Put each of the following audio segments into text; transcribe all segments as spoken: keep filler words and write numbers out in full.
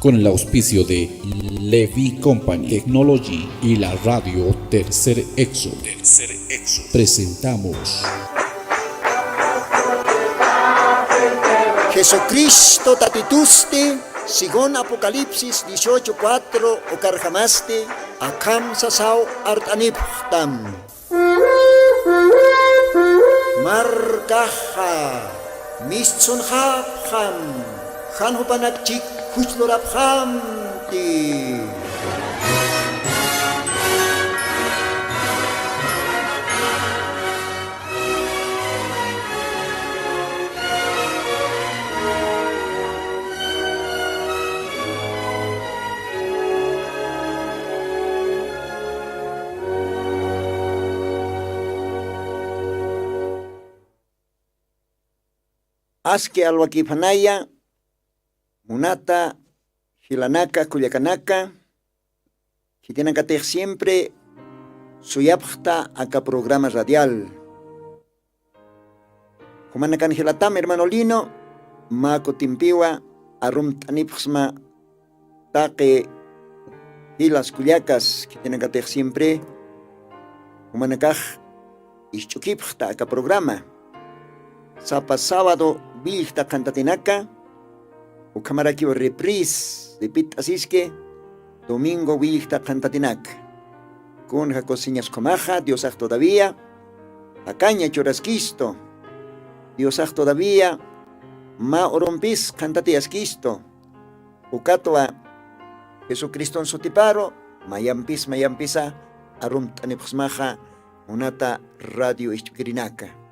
Con el auspicio de Levi Company Technology y la radio Tercer Éxodo, Tercer Éxodo, presentamos Jesucristo tatitusti, según Apocalipsis dieciocho cuatro, ukarjamasti, akham sasaw art'anipxtam. Markaxa mistsunxapxam, jan jupanak chik juchlurapxamti. Aski alwakïpanaya, munata jilanaka, kullakanaka, khitinakatix siempre suyapxta aka programa radial. Jumanakan jilatam, hermano Lino, mä kutimpiwa arumt'anipxsma taqi jilas kullakas, khitinakatix siempre jumanakax isch'ukipxta aka programa. Sapa sábado willjta qhantatinaka, ukhamarakiw reprise, repit'asiski, domingo willjta qhantatinaka. Kunja cociñas ukhamaxa, Diosax todavía jakaña churaskistu. Diosax todavía mä urumpis qhantatiyaskistu. Ukatwa Jesucriston sutiparu mayampis mayampisa arumt'anipxsmaxa munata radio isch'ukirinaka.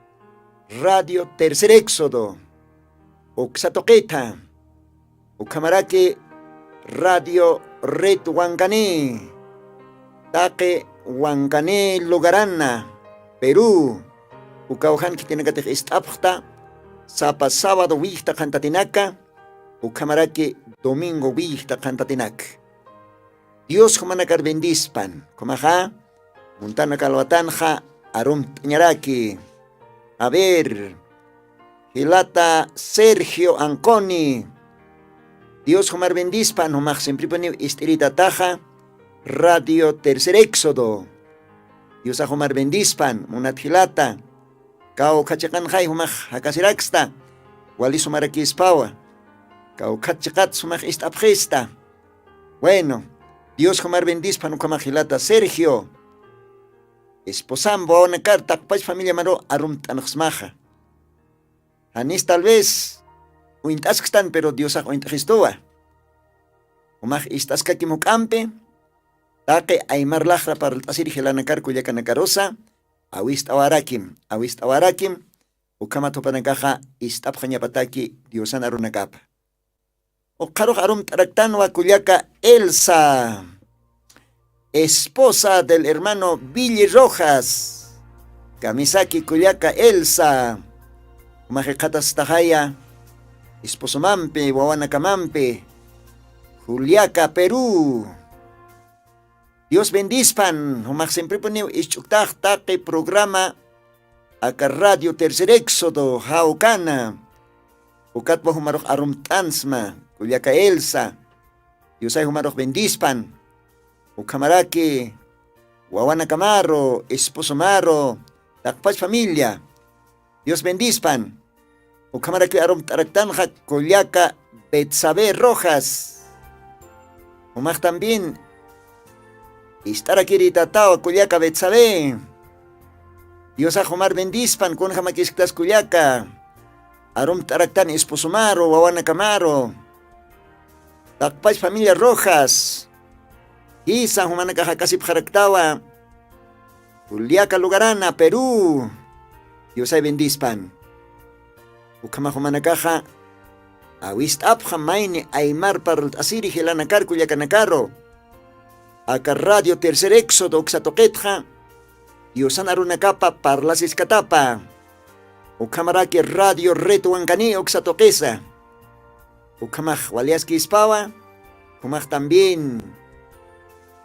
Radio Tercer Éxodo, uksa tuqitha, ukhamaraki Radio Red Wankani, taqi Wankani lugarana, Perú, ukaw jan khitinakatix ist'apxta, sapa sábado willjta qhantatinaka, ukhamaraki domingo willjta qhantatinaka. Dios jumanakar bendispan, ukhamaxa, muntanaka alwatanxa arumt'añaraki. A ver, jilata Sergio Anconi, Dios jumar bendispan, jumax simpripuniw ist'iritataxa, Radio Tercer Éxodo. Diosax jumar bendispan, munat jilata. Kawkha chiqanxay jumax jakasiraksta, wali sumarakispawa. Kawkhat chiqat sumax ist'apxista. Bueno, Dios jumar bendispan ukhamax jilata Sergio. Esposamp wawanakar taqpach familiamaru arumt'anxsmaxa. Janis tal vez uñt'askstan, pero Diosax uñt'xistuwa. Jumax ist'askakim juk'ampi, taqi aymar laxra parlt'asiri jilanakar kullakanakarusa, awist'awarakim, awist'awarakim, ukhamat jupanakaxa ist'apxañapataki Diosan arunakapa. Ukxarux arumt'araktanwa kullaka Elsa, esposa del hermano Billy Rojas. Kamisaki kullaka Elsa, jumax jikxatastaxaya esposomampi, wawanakamampi, Juliaca, Perú. Dios bendispan, jumax simpripuniw isch'uktax taqi programa aka Radio Tercer Éxodo jawkana. Ukatwa jumarux arumt'ansma, kullaka Elsa. Diosay jumarux bendispan. Ukhamaraki wawanakamaru, esposomaru, taqpach familia. Dios bendispan. Ukhamaraki arumt'araktanxa kullaka Betsabe Rojas. Jumax también ist'arakiri tataw kullaka Betsabe. Diosax jumar bendispan, kunjamakisktas kullaka. Arumt'araktan esposomaru, wawanakamaru. Taqpach familia Rojas. Jisa jumanakax jakasipxaraktawa. Juliaca lugarana, Perú. Diosay bendispan. Ukhamax jumanakaxa awist'apxam mayni aymar parlt'asiri jilanakar kullakanakaru. Aka Radio Tercer Éxodo uksa tuqitxa, Diosan arunakapa parlasiskatapa. Ukhamaraki Radio Red Wankani uksa tuqisa. Ukhamax waliyaskispawa, jumax también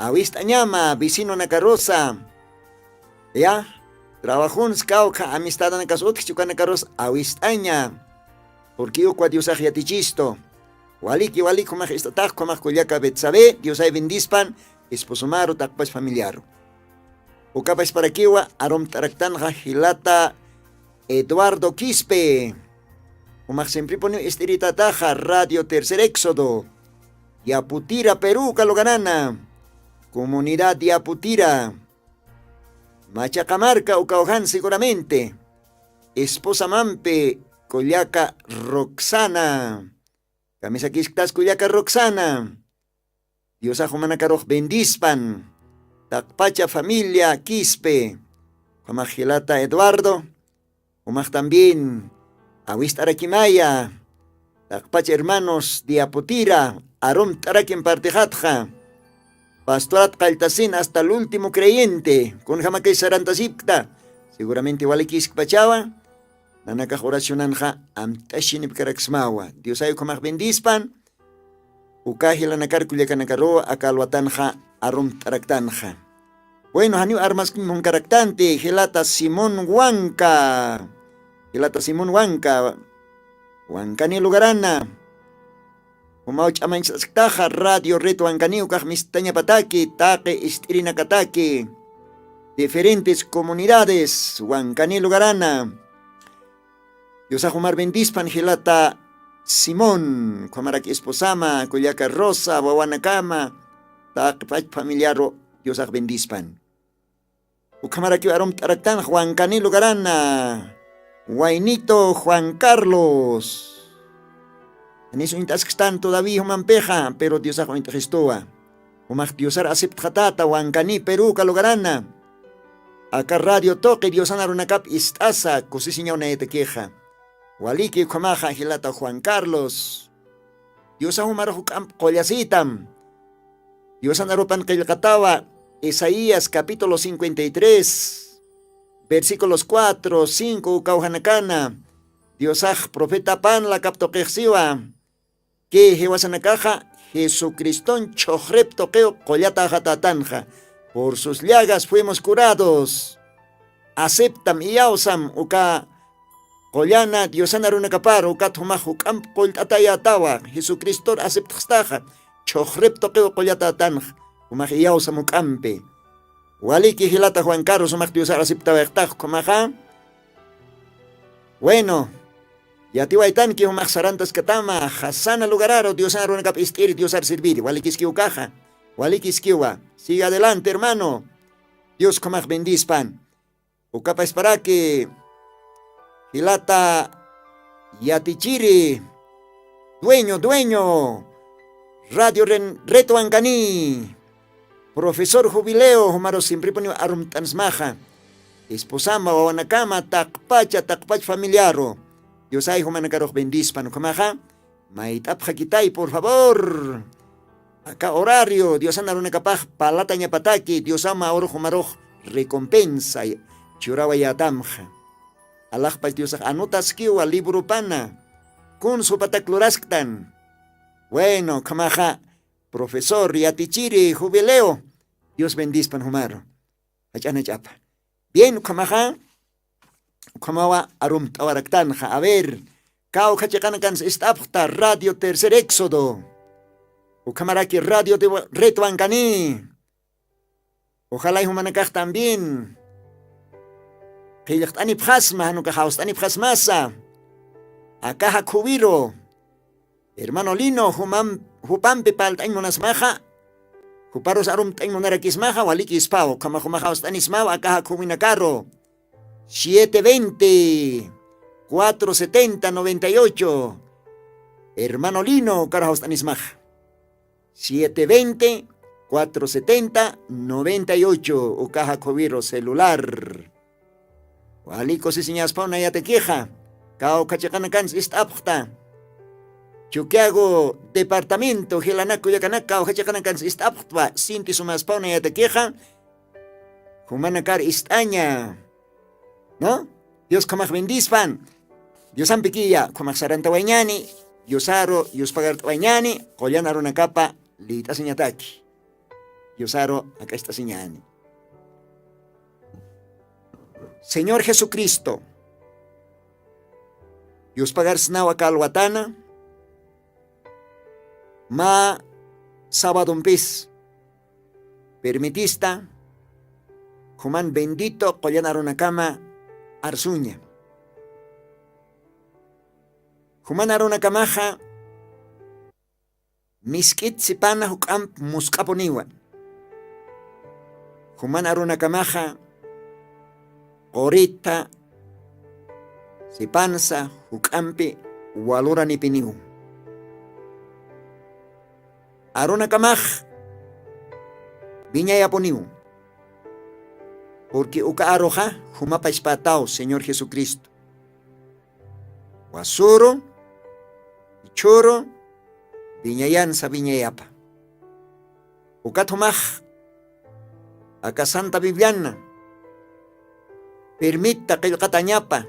awist'añama vecinonakarusa. Ya, trabajonsa kawkha amistadanakas utjchi ukanakarus awist'aña. Porque ukwa Diosax yatichistu. Waliki, waliki, jumax ist'atax, jumax kullaka Betsabe, Diosay bendispan, esposomaru, taqpach familiaru. Ukapasparakiwa, arumt'araktanxa jilata Eduardo Quispe. Jumax siemprepuniw ist'iritataxa Radio Tercer Éxodo, Yaputira, Perú, uka lugarana. Comunidad Yaputira. Machaqa marka ukawjan seguramente. Esposamampi kullaka Roxana. Kamisakisktas kullaka Roxana. Diosax jumanakarux bendispan. Taqpacha familia Quispe. Jumax jilata Eduardo. Jumax también awist'arakimaya. Taqpacha hermanos Diaputira, arumt'arakim partixatxa. Pastorat qalltasin hasta el último creyente. Kunjamakay sarantasipkta. Seguramente walikiskpachawa. Nanakax oracionanxa amt'ashinipkaraksmawa. Diosay ukhamax bendispan. Uka jilanakar kullakanakaruw aka alwatanxa arumt'araktanxa. Bueno, janiw armaskun munkaraktanti, jilata Simón Huanca. Jilata Simón Huanca. Huancani lugarana. Jumaw ch'amañchasktaxa Radio Red Huancani ukax mistañapataki, taqi ist'irinakataki. Diferentes comunidades, Huancani lugarana. Diosax jumar bendispan jilata Simón, ukhamarak esposama, kullaka Rosa, wawanakama, taqpach familiaru Diosax bendispan. Ukhamarakiw arumt'araktan Huancani lugarana, Waynito Juan Carlos. Janis uñt'askstan todavía jumampixa, pero Diosax uñt'xistuwa. Jumax Diosar aceptxatata Huancani Perú uka lugarana. Aka radio tuqi Diosan arunakap ist'asa kusisiñaw nayatakixa. Waliki ukhamaxa jilata Juan Carlos. Diosa jumarux juk'amp qullasitam. Diosan arupan qillqatawa Isaías capítulo cincuenta y tres, versículos cuatro, cinco ukaw janakana. Diosax profetapan lakap tuqixsiwa. Kay jiwasanakaxa Jesucriston chhuxrip tuqiw qullataxatätanxa. Por sus llagas fuimos curados. Aceptam, iyawsam uka qullana Diosan arunakapar, ukat jumax juk'amp qullt'atayätawa, Jesucristor aceptxstaxa, chhuxrip tuqiw qullatätanxa, jumax iyawsam juk'ampi. Waliki jilata Juan Carlos, jumax Diosar aceptawayxtax ukhamaxa. Bueno, yatiwaytanki jumax sarantaskatama, jasana lugararu Diosan arunakap ist'iri, Diosar serviri, walikiskiw ukaxa, walikiskiwa. Sigue adelante, hermano. Dios ukhamax bendispan. Ukapasparaki jilata yatichiri, dueño, dueño, Radio Ren-, Red Huancani, profesor Jubileo, jumaru siemprepuniw arumt'ansmaxa. Esposama, wawanakama, taqpacha, taqpach familiaru. Diosay jumanakarux bendispan ukhamaxa. Mayt'apxakitay, por favor. Aka horario, Diosan arunakapax parlatañapataki, Diosama urux jumarux recompensa churawayätamxa. Alaxpach Diosax anutaskiwa libropana. Kuns jupatak lurasktan. Bueno, ukhamaxa, profesor, yatichiri, Jubileo. Dios bendispan jumaru. Jach'ana ch'apa. Bien, ukhamaxa, ukhamawa arumt'awaraktanxa. A ver, kawkha chiqanakans ist'apxta Radio Tercer Éxodo. Ukhamaraki Radio de Wa-, Red Huancani. Ojalá jumanakax también qillqt'anipxasma, jan ukax jawst'anipxasmasa. Akaxa khuwiru. Hermano Lino, jumam-, jupampi parlt'añ munasmaxa, juparus arumt'añ munarakismaxa, walikispaw, ukhama jumax jawst'anismaw, akaxa khuwinakaru. Siete veinte, cuatro setenta, noventa y ocho. Hermano Lino, ukaru jawst'anismaxa. Siete veinte, cuatro setenta, noventa y ocho, ukaxa khuwiru celular. Wali kusisiñaspaw nayatakixa, kawkha chiqanakans ist'apxta. Chukiyago departamento, jilanak kullakanak kawkha chiqanakans ist'apxtwa, sinti sumaspaw nayatakixa. Jumanakar ist'aña. ¿No? Dios ukhamax bendispan. Diosampikiya, ukhamax sarantawayñani, Diosaru, Dios pagart'awayñani, qullan arunakapa liyt'asiñataki. Diosaru ak'acht'asiñani. Señor Jesucristo, Dios pagarsnawa kalwatana, mä sabadompis permitista juman bendito qullan arunakama arsuña. Juman arunakamaxa misk'it sipana juk'amp musq'apuniwa. Juman arunakamaxa qurita sipansa juk'ampi waluranipiniw. Arunakamax wiñayapuniw. Purqui uka aruxa jumapachpätaw señor jesucristo. Wasuru ichhuru wiñayansa wiñayapa. Ukat jumax aka santa bibliana pirmitta qillqatañapa.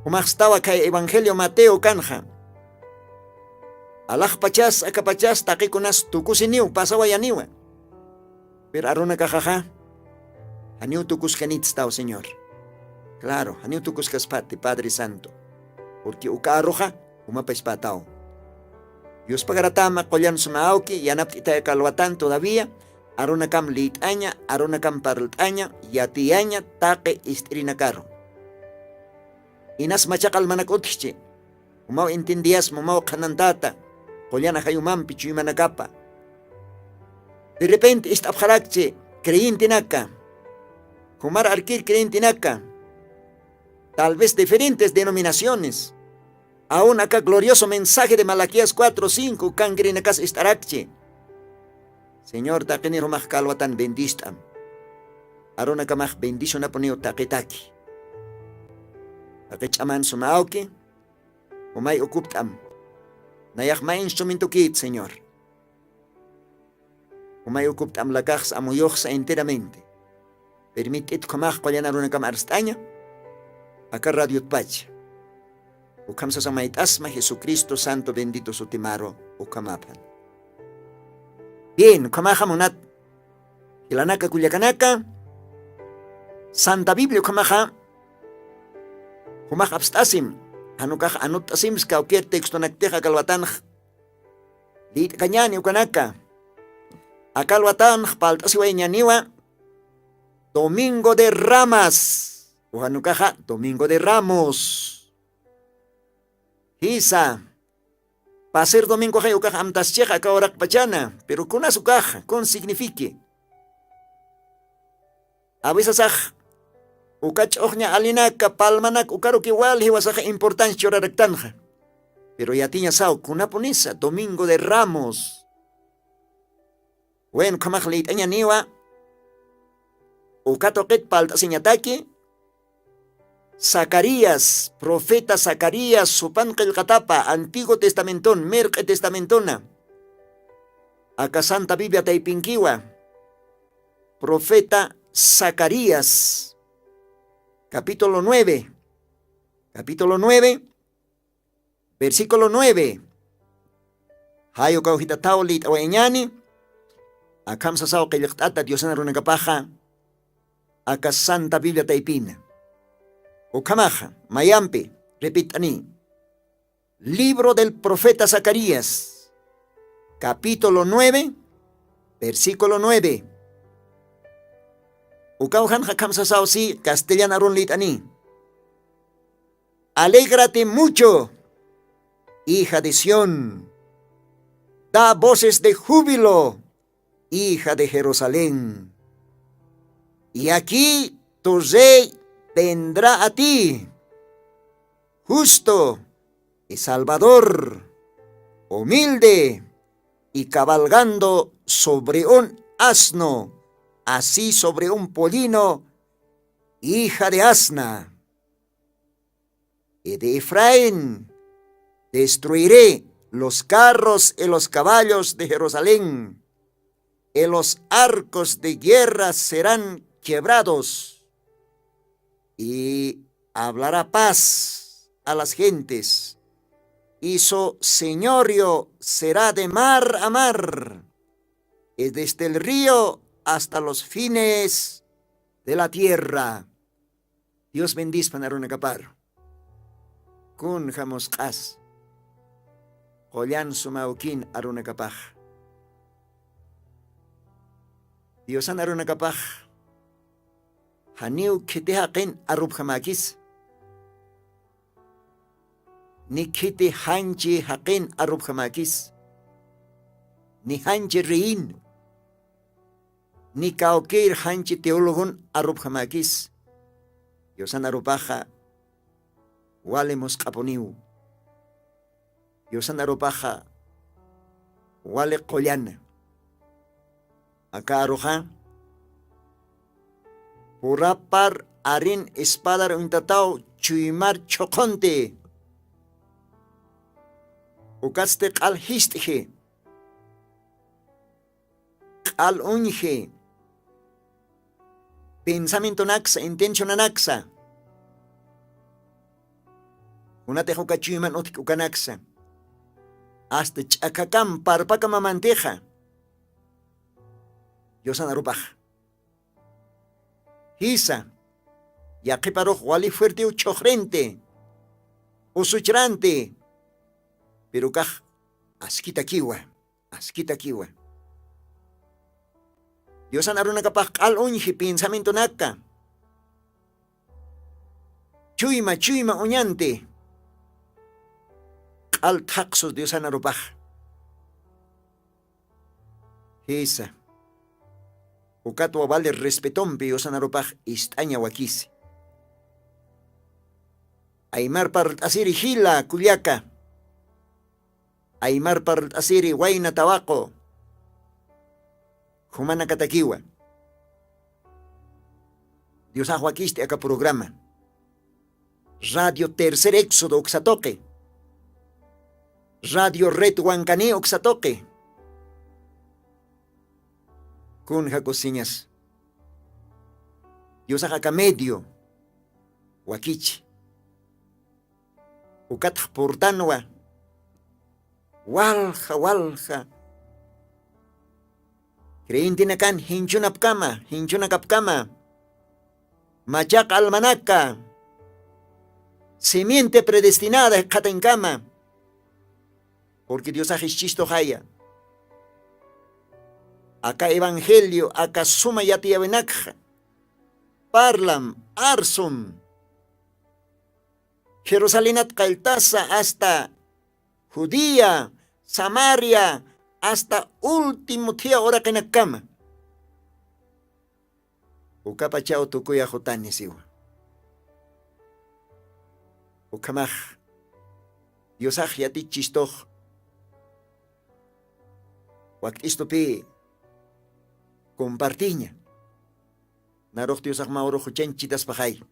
Jumaxstawa khay evangelio mateo kanxa. Alaxpachas akapachas taqikunas tukusiniw pasawayaniwa. Pero arunakaxaxa janiw tukuskanitstaw señor. Claro janiw tukuskaspati padre santo. Purqui uka aruxa jumapachpätaw. Yuspagaratama qullan suma awki yanapt'itay aka alwatan todavía arunakam lït'aña arunakam parlt'aña yatiyaña taqi ist'irinakaru. Inas machaqal manak utjchi. Umaw intindiyasma umaw qhanantata qullan ajayumampi chuymanakapa. De repente ist'apxarakchi creyentenaka jumar arkir creyentenaka tal vez diferentes denominaciones. Aun aka glorioso mensaje de malaquías cuatro cinco kankirinakas ist'arakchi. Señor taqinir jumax kalwatan bendist'am. Arunakamax bendicionapuniw taqitaki. Taqi ch'aman suma awki jumay ukupt'am. Nayax ma instrumentokit señor. Jumay ukupt'am lakaxsa amuyuxsa enteramente. Permitt'it ukhamax qullan arunakam arst'aña aka radiotpacha. Ukham sasa mayt'asma jesucristo santo bendito sutimaru. Ukhamaphan. Bien ukhamaxa munat jilanaka kullakanaka. Santa biblia ukhamaxa jumax apst'asim. Janukax anutt'asimsi kawkir textonaktixa kalwatanx lït'kañani ukanaka. Akalwatanx palt'asiwayñaniwa domingo de ramas. Ujanukaxa domingo de ramos. Jisa pasir domingoxay ukax amtaschixa aka uraqpachana. Pero kunas ukaxa kun signifique? Awisasax uka ch'uxña alinaka palmanaka ukaruki wal jiwasaxa importancia churaraktanxa. Pero yatiñasaw kunapunisa domingo de ramos. Wen ukhamax lït'añaniwa uka tuqit palt'asiñataki. Zacarías profeta zacarías supan qillqatapa antiguo testamentun mirq'i testamentuna. Aka santa biblia taypinkiwa profeta zacarías capítulo nueve capítulo nueve versículo nueve. Jayu kawjitataw lït'awayañani. Akham sasaw qillqt'ata diosana runakapaxa aka santa biblia taypina. Ukhamaxa mayampi repit'ani libro del profeta zacarías capítulo nueve versículo nueve. Ukawjanxa akham sasaw si castellan arun lït'ani. Alégrate mucho, hija de sión. Da voces de júbilo, hija de jerusalén. Y aquí tu rey vendrá a ti, justo y salvador, humilde y cabalgando sobre un asno, así sobre un pollino, hija de asna. Y de efraín destruiré los carros y los caballos de jerusalén, y los arcos de guerra serán quebrados. Y hablará paz a las gentes, y su señorio será de mar a mar, y desde el río hasta los fines de la tierra. Dios bendispan arunakaparu. Kun jamusq'as Qullan sumawkin arunakapax. Diosan arunakapax janiw khiti jaqin arupjamäkis, ni khiti janchi jaqin arupjamäkis, ni janchi reyin, ni kawkir janchi teologon arupjamäkis. Diosan arupaxa wali musq'apuniw. Diosan arupaxa wali qullana. Aka aruxa purapar arin espadar uñtataw chuymar chhuqhunti. Ukatsti q'al jist'ji, q'al uñji, pensamientonaksa, intencionanaksa, kunatix uka chuyman utjki ukanaksa, asta ch'akhakam parpakamamantixa. Diosan arupax jisa, yaqhiparux wali fuertiw chhuxrinti, usuchranti, pero ukax askitakiwa, askitakiwa. Diosan arunakapax q'al uñji pensamientonaka, chuyma chuyma uñanti, q'al thaqsus diosan arupax. Jisa, ukatwa vali respetompi diosan arupax ist'aña wakisi. Aymar parlt'asiri jila kullaka, aymar parlt'asiri wayna tawaqu, jumanakatakiwa. Diosax wakisti aka programa, radio tercer éxodo uksatoqi, radio red wankani uksatoqi. Kun jakusiñas? Diosax aka medio wakichi, ukatx purtanwa walja walja creyentinakan jinchunapkama, jinchunakapkama, machaq almanaka, simiente predestinada jikxatankama. Porque diosax ischistuxaya aka evangelio, aka suma yatiyawinakxa parlam, arsum. Jerusalenat qalltasa asta judía, samaria, asta ultimu thiya uraqinakama. Ukapachaw tukuyaxutani siwa. Ukhamax diosax yatichistux wakt'istupi compartiña. Narux diosax mawrux juchañchitaspaxay,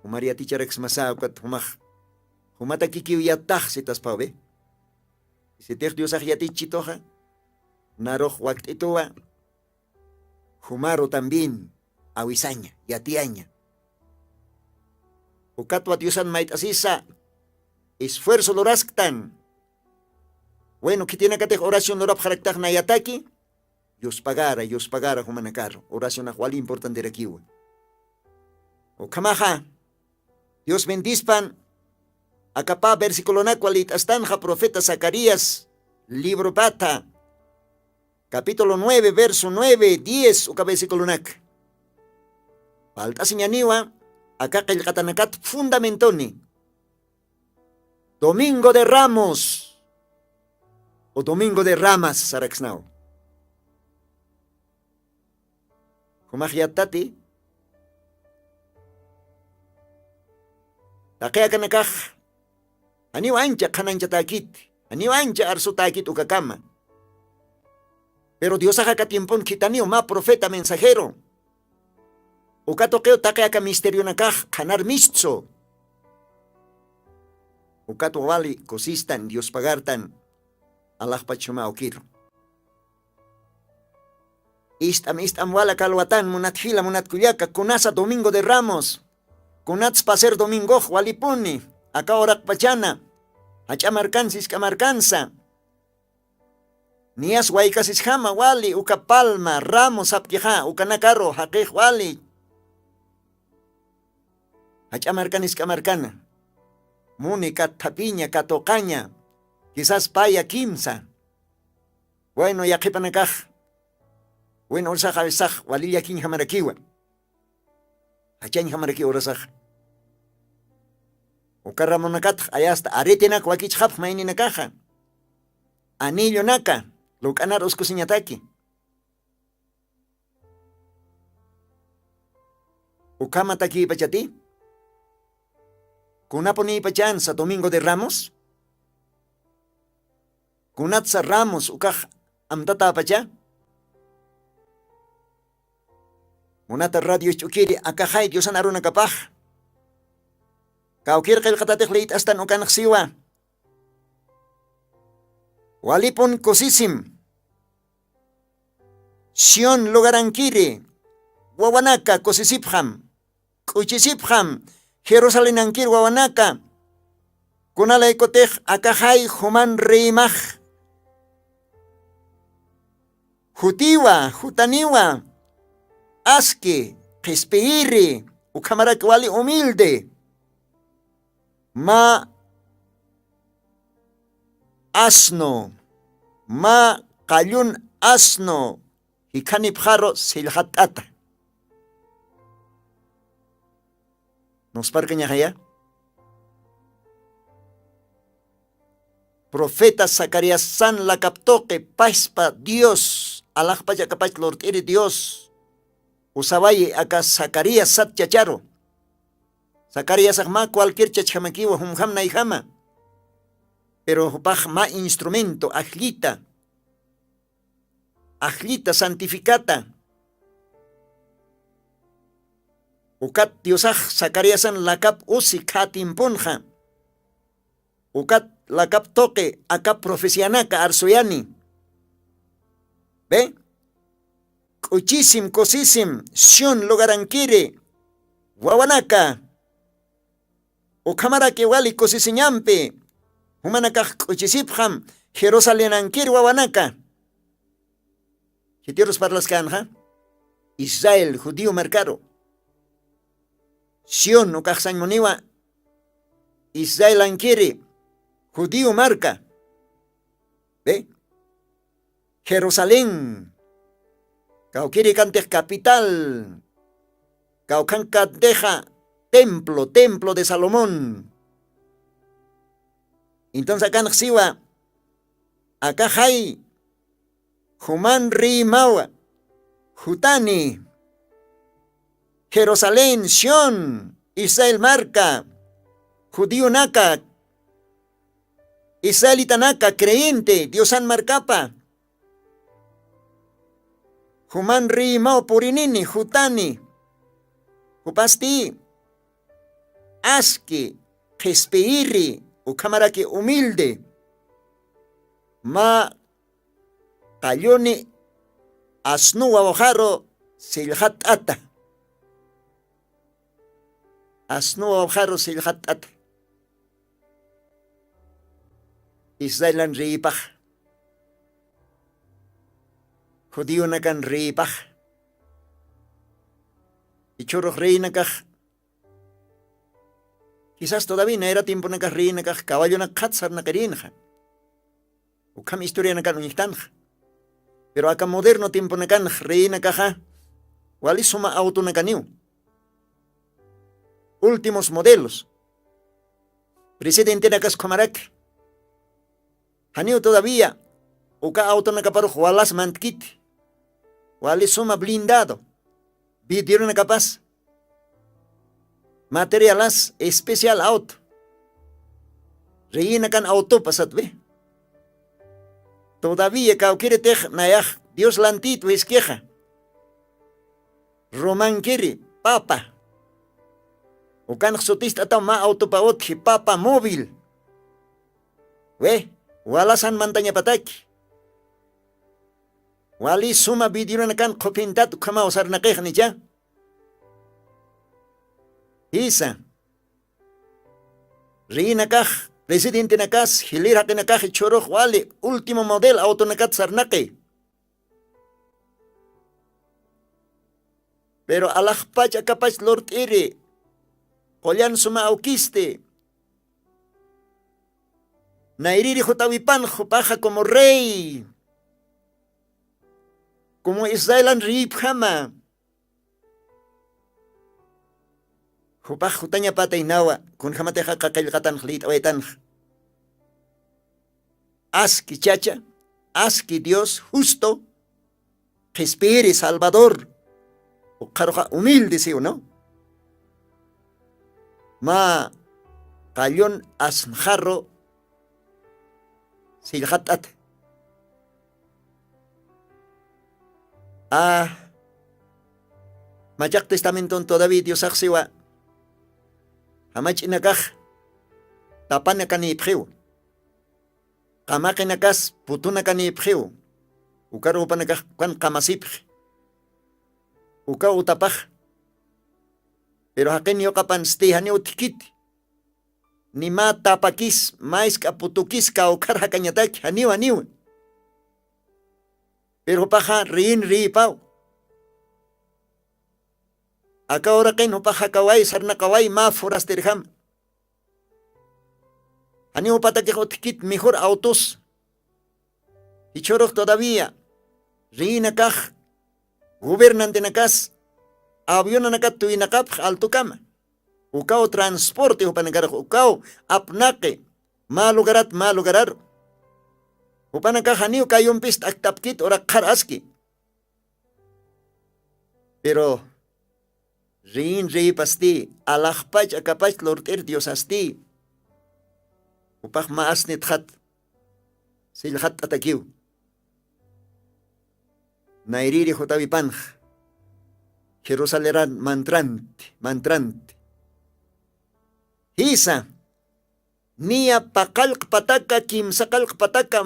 jumar yaticharaksmasa ukat jumax jumatakikiw yattax sitaspawi. Sitix diosax yatichituxa narux wakt'ituwa jumaru también awisaña, yatiyaña. Ukatwa diosan mayt'asisa esfuerzo lurasktan. Bueno, khitinakatix oración lurapxaraktax nayataki, yuspagara yuspagara jumanakaru oracionax wali importanterakiwa. Ukhamaxa dios bendispan. Akapa versiculonakwa lït'astanxa profeta zacarías libropata capítulo nueve verso nueve diez uka versiculonak. Palt'asiñaniwa aka qillqatanakat fundamentoni. Domingo de ramos o domingo de ramas saraksnaw. Jumax yattati taqi akanakax janiw ancha qhananchatäkit, janiw ancha arsutäkit ukakama. Pero diosax aka tiempon khithaniw mä profeta mensajero. Uka tuqiw taqi aka misterionakax qhanar mistsu. Ukat wawali kusistan diospagartan alaxpach juma awkiru. Ist'am ist'am wala kalwatan munat jila munat kullaka kunasa domingo de ramos, kunatsa paser domingox walipuni aka uraqpachana jach'a markansa isk'a markansa. Niyas waykasisjama wali uka palma ramos sapkixa ukanakaru jaqix wali jach'a markan isk'a markana muni kathapiña katuqaña. Quizás paya kimsa. Bueno, yaqhipanakax win ursax awisax wali llakiñjamarakiwa. Jachañjamarakiw urasax. Uka ramonakatx ayasta aretinak wakichxapx mayninakaxa. Anillonaka luk'anar uskusiñataki. Ukhamatakïpachati? Kunapunïpachansa domingo de ramos? Kunatsa ramos ukax amtatäpacha? Munata radio ch'ukiri akaxay diosan arunakapax. Kawkir qillqatatix liyt'astan ukanxsiwa. Walipun kusisim. Sión lugarankiri wawanaka kusisipxam. K'uchisipxam. Jerusalinankir wawanaka kunalaykutix akaxay juman reymax jutiwa jutaniwa. Aski qhispiyiri ukhamaraki wali humilde. Mä asno mä qallun asno jikhanipxaru sillxatt'ata. Nusparkañaxaya. Profeta zacariasan lakaptuqi paspa dios alaxpach akapach lurt'iri dios usawayi aka zacarías sat chacharu. Zacariasax mä cualquier chachjamakiwa jumjam nayjama. Pero jupax mä instrumento ajllita ajllita santificata. Ukat diosax zacariasan lakap usi khä timpunxa. Ukat lakap tuqi aka profecianaka arsuyani. Be k'uchisim kusisim sión lugarankiri wawanaka. Ukhamaraki wali kusisiñampi jumanakax k'uchisipxam jerusalinankir wawanaka. Khitirus parlaskänxa israel judío markaru. Sión ukaxsañ muniwa israelankiri judío marka. Be jerusalén kawkiri kantix capital kawkhan kantixa templo templo de salomón. Entonces akanxsiwa akaxay juman riymawa jutani jerusalén sión israel marka judionaka israelitanaka creyente diosan markapa juman riymaw purinini jutani. Jupasti aski qhispiyiri ukhamaraki humilde mä qalluni asnu wawxaru sillxatt'ata. Asnu wawxaru sillxatt'ata. Israelan reypax judionakan reypax ichhurux reynakax quisas todavía nayra tiemponakax reynakax caballonak qhat sarnaqirïnxa. Ukham historianakan uñjtanxa. Pero aka moderno tiemponakanx reynakaxa wali suma awtunakaniw. Últimos modelos presidentenakas khumaraki. Janiw todavía uka awtunakaparux walas mantkiti. Wali suma blindado vidrionakapas materialas especial awtu reyinakan awtupa satwi. Todavía kawkiritix nayax dios lantiytwi iskixa. Romankiri papa ukanx sutist'ataw mä awtupa utji papa móvil. Wi walasan mantañapataki. Wali suma vidrionakan qhuphintat ukhamaw sarnaqixnicha. Jisa riyinakax presidentenakas jilïr jaqinakax ichhurux wali último model awtunakat sarnaqi. Pero alaxpach akapach lurt'iri qullan suma awkisti. Nayriri jutawipan jupaxa como rey, como israelan reypjama. Jupax jutañapataynawa kunjamatixa qaqillqatanx liyt'awaytanx. Aski chacha, aski dios justo, qhispiri salvador. Uqharuxa humilde siw no? Mä qallun asnxarru sillxatt'ata. Ah, machaq testamenton todavía diosax siwa jamach'inakax tapanakanïpxiw, qamaqinakas putunakanïpxiw. Ukaru jupanakax ukan qamasipxi ukaw utapax. Pero jaqin yuqapan sti janiw thikiti ni mä tapakis mä isk'a putukis kawkhar jakañataki janiw janiw. Pero jupaxa riyin riyipaw. Aka uraqin jupax jakaway sarnaqaway mä forastirjam. Janiw jupatakix utjkit mejor awtus. Jichhurux todavía riyinakax gobernantinakas avionanakat tuynaqapx altukama. Ukaw transporte jupanakarux ukaw apnaqi mä lugarat mä lugararu. Jupanakax janiw kayumpis t'aktapkit uraqxar aski. Pero riyin riyipasti alaxpach akapach lurt'ir diosasti. Jupax mä asnitxat sillxatt'atakiw. Nayriri jutawipanx jerusaleran mantranti mantranti. Jisa niya paqallqpataka kimsaqallqpataka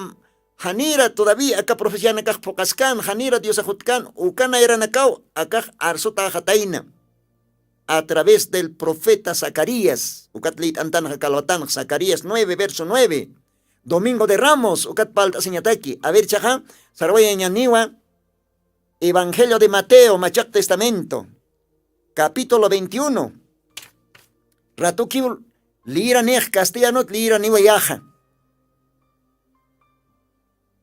janira todavía aka profecianakax phuqaskan janira diosaxutkan uka nayranakaw akax arsutaxatayna. A través del profeta zacarías ukat liyt'antanxa kalwatanx zacarías nueve verso nueve. Domingo de ramos ukat palt'asiñataki aver chaxa sarwayañaniwa. Evangelio de mateo machaq testamento capítulo veintiuno. Ratukiw liyranix castellanot liyra niwayaxa.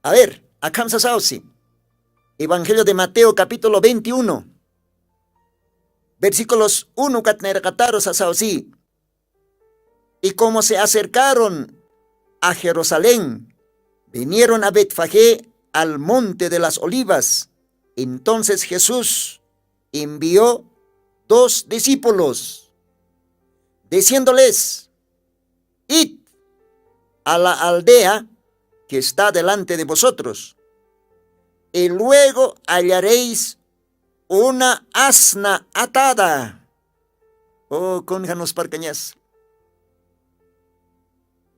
A ver akham sasawsi. Evangelio de mateo capítulo veintiuno versículos uno katnayraqataru sasawsi. Y como se acercaron a jerusalén, vinieron a betfagé, al monte de las olivas. Entonces jesús envió dos discípulos diciéndoles: id a la aldea que está delante de vosotros, y luego hallaréis una asna atada. Oh kunja nusparkañas.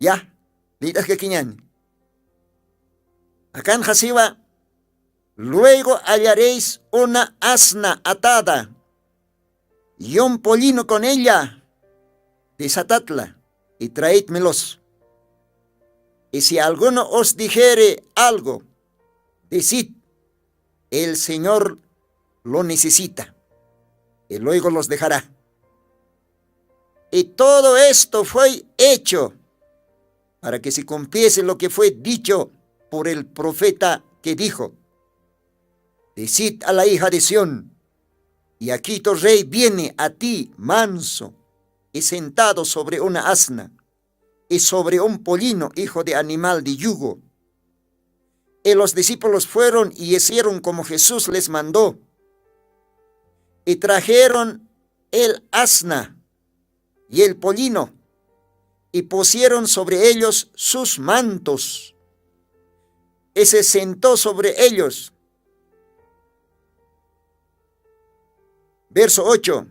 Ya, liyt'askakiñani. Akanxa siwa: luego hallaréis una asna atada y un pollino con ella. Desatadla y traédmelos. Y si alguno os dijere algo, decid: el señor lo necesita, y luego los dejará. Y todo esto fue hecho para que se cumpliese lo que fue dicho por el profeta que dijo: decid a la hija de sión: y aquí tu rey viene a ti manso y sentado sobre una asna y sobre un pollino, hijo de animal de yugo. Y los discípulos fueron y hicieron como jesús les mandó, y trajeron el asna y el pollino, y pusieron sobre ellos sus mantos, y se sentó sobre ellos. Verso ocho.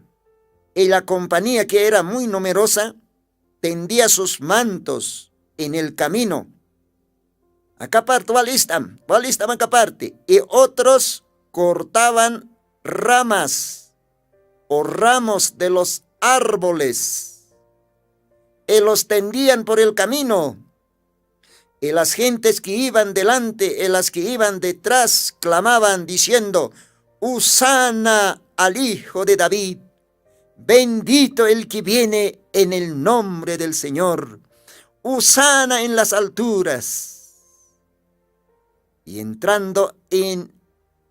Y la compañía, que era muy numerosa, tendía sus mantos en el camino. Acá parte wal ist'am wal ist'am acá parte. Y otros cortaban ramas o ramos de los árboles, y los tendían por el camino. Y las gentes que iban delante y las que iban detrás clamaban diciendo: hosana al hijo de david, bendito el que viene en el nombre del señor, Hosana en las alturas. Y entrando en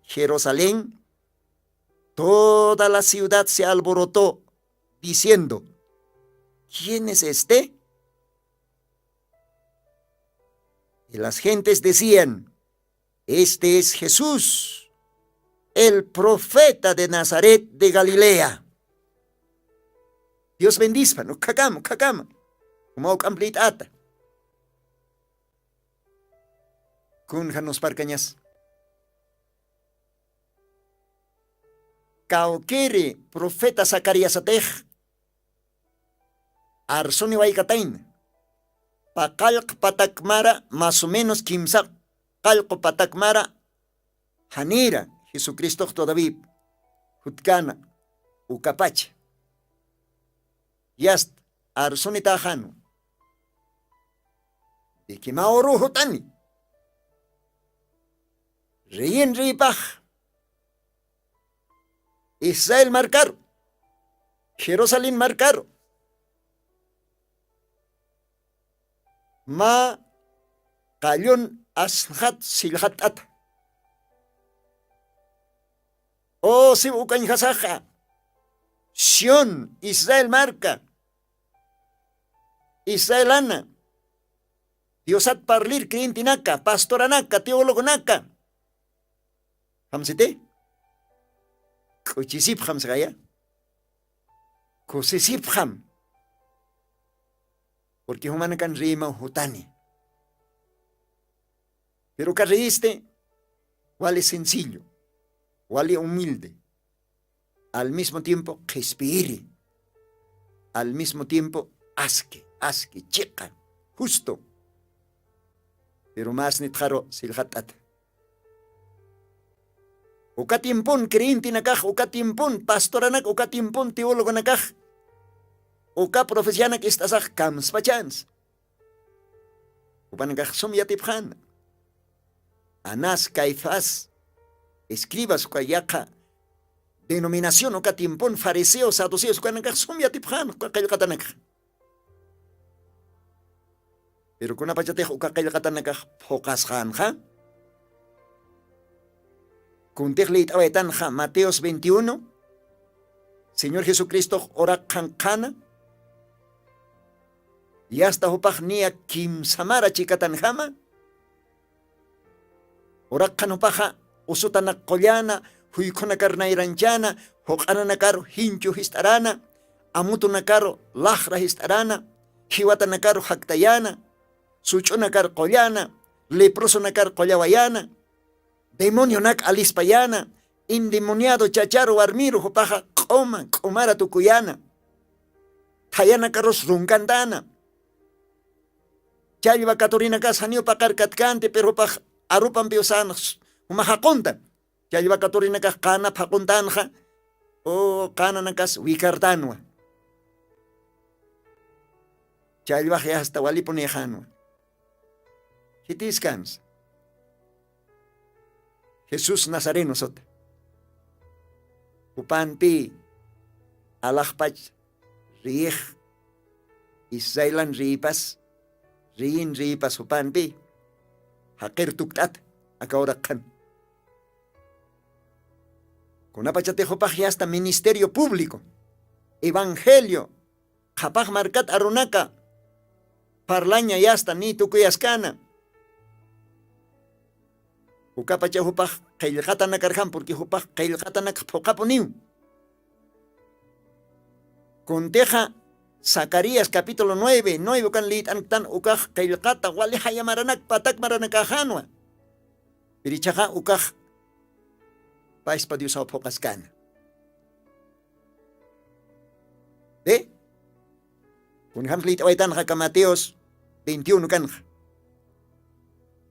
Jerusalén, toda la ciudad se alborotó, diciendo: "¿Quién es este?". Y las gentes decían: "Este es Jesús, el profeta de Nazaret de Galilea". Dios bendispan, ukhakama, ukhakama. Uma uk'amplit'ata. Kun janusparkañas. Kawkiri profeta Zacariasatix arsuni waykatayna. Paqallq patakmara, más o menos kimsa qallqu patakmara, janira Jesucristox todavía jutkana ukapacha. Yast arsuni taxanu. Dikimawru jutani. Riyin ripax Israel markaru, Jerusalén markaru. Mä qallun asnxat sillxatt'ata. O siw ukañjasaxa, Sión, Israel marka, Israelana, Diosat parlir creyentenaka, pastoranaka, teologonaka. Jamsiti? K'uchisipxam saqaya. Kusisipxam. Porque jumanakan riymaw jutani. Pero uka riyisti wali sencillo, wali humilde, al mismo tiempo qhispiyiri, al mismo tiempo aski, aski, chiqa, justo. Pero mas nitxaru sillxatt'ata. Uka tiempon creyentenakax, uka tiempon pastoranak, uka tiempon teologonakax, uka profecianak ist'asax kamspachans. Jupanakax sum yatipxana. Anás, Caifás, escribas, uka yaqha denominación, uka tiempon fariseos, saduceos, ukanakax sum yatipxana uka qillqatanakax. Pero kunapachatix uka qillqatanakax phuqasxänxa, kuntix liyt'awaytanxa Mateos veintiuno, Señor Jesucristox uraqxan qhana, yasta jupax niya kimsamara chikatanjama, uraqxan jupaxa usutanak qullana, juykhunakar nayranchana, juq'ananakaru jinchu jist'arana, amutunakaru laxra jist'arana, jiwatanakaru jaktayana, such'unakar qullana, leprosonakar qullawayana, demonionak alispayana, endemoniado chacharu warmiru jupaxa q'uma q'umara tukuyana, thayanakarus runkantana. Challwa katurinakas janiw paqar katkanti, pero jupax arupampiw sänx juma jaqunta. Challwa katurinakax qanap jaquntanxa, o qananakas wikartanwa. Challwax yasta walipunïxänwa. Khitiskansa. Jesús Nazareno suta. Jupanpi alaxpach riyix, Israelan riyipas, riyin riyipas jupanpi jaqir tukt'ata aka uraqxan. Kunapachatix jupax yasta ministerio público, evangelio, qhapax markat arunaka parlaña yasta niy tukuyaskana. Ukapacha jupax qillqatanakarjam, porque jupax qillqatanakax phuqhapuniw. Kuntixa Zacarías capítulo nueve, nueve ukan liyt'anktan ukax qillqata wali jaya maranak patak maranakaxanwa. Pirichaxa ukax paspa Diosaw phuqaskana. ¿Ve? Kunjams liyt'awaytanxa aka Mateos veintiuno kanxa.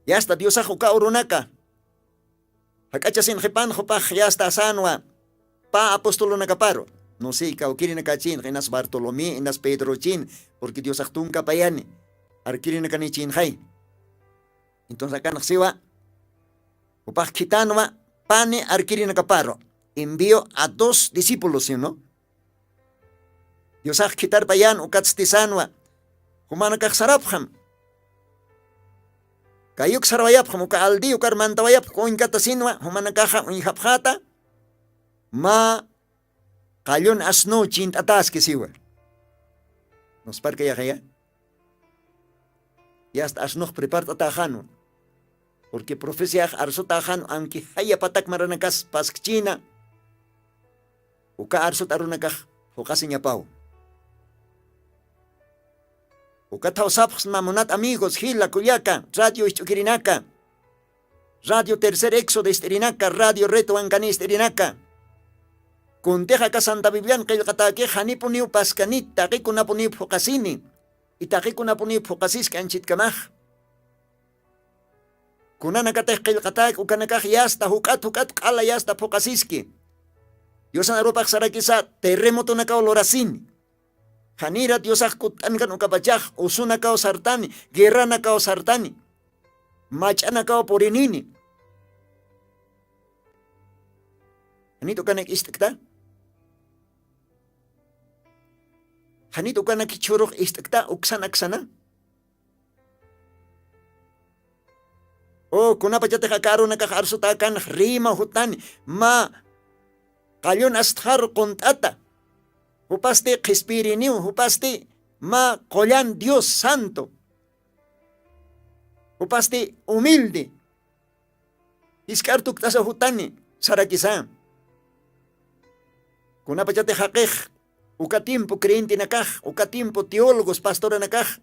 Yasta Diosax uka urunaka jak'achasin qhipan jupax yasta asanwa pä apostolunakaparu. No sé, kawkirinakachinxa, inas Bartolomé, inas Pedrochin, porque Diosax tunka payani arkirinakanichinkxay. Entonces akanx siwa jupax khitanwa pani arkirinakaparu. Envío a dos discípulos, ¿sí o no? Diosax khitarpayan ukatsti sanwa Jumanakax sarapxam. Kayuk sarwayapxam uka aldi ukar mantawayapxam uñkatasinwa jumanakaxa uñjapxata. Mä qallun asnuw chint'ataskisiwa. Nusparka yaxaya. Yasta asnux prepart'ataxanwa. Purqui profeciax arsutaxanwa anki jaya patak maranakas paskchina. Uka arsut arunakax phuqasiñapaw. Ukathaw sapxsma munat amigos jila kullaka radio isch'ukirinaka, radio tercer éxodo ist'irinaka radio reto wankani ist'irinaka. Kuntix aka santa biblian qillqatäkix janipuniw paskanit taqikunapuniw phuqasini. Itaqikunapuniw phuqasiski anchitkamax. Kunanakatix qillqatäki ukanakax yasta juk'at juk'at q'ala yasta phuqasiski. Diosan arupax sarakisa terremotonakaw lurasini. Janira diosax kutt'ankan ukapachax usunakaw sartani, guerranakaw sartani, mach'anakaw purinini. Janit ukanak ist'kta? Janit ukanak chhurux ist'kta uksan aksana? O kunapachatix aka arunakax arsutäkanax rïma jutani mä qallun astxaru qunt'ata. Jupasti qhispiyiriniw jupasti mä qullan dios santo. Jupasti humilde. Jisk'ar tukt'asa jutani sarakisa. Kunapachati jaqix uka tiempo creyentenakax uka tiempo teólogos pastoranakax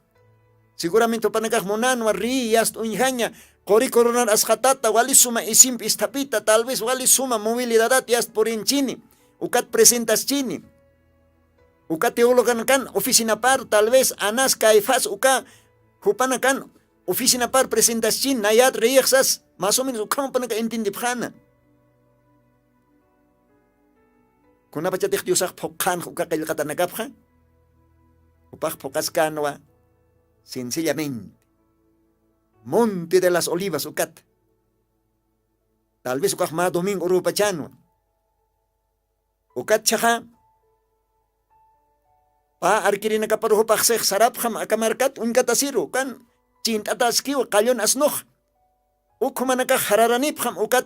seguramente jupanakax munanwa rï yasta uñjaña quri coronar asxatata wali suma isimpi isthapita tal vez wali suma movilidadat yasta purinchini. Ukat presentaschini. Uka teologanakan oficinapar tal vez anas caifas uka jupanakan oficinapar presentaschini nayat reyixsas mas o menos ukhamapanaka entiendipxana. Kunapachatix diosax phuqhanxa uka qillqatanakapxa jupax phuqaskanwa. Sencillamente monte de las olivas ukat tal vez ukax mä domingo urupachanwa. Ukat chhaxa pä arkirinakaparuxupaxsix sarapxam aka markat uñkatasiru ukan chint'ataskiw qallun asnux. Ukhumanakax jararanipxam ukat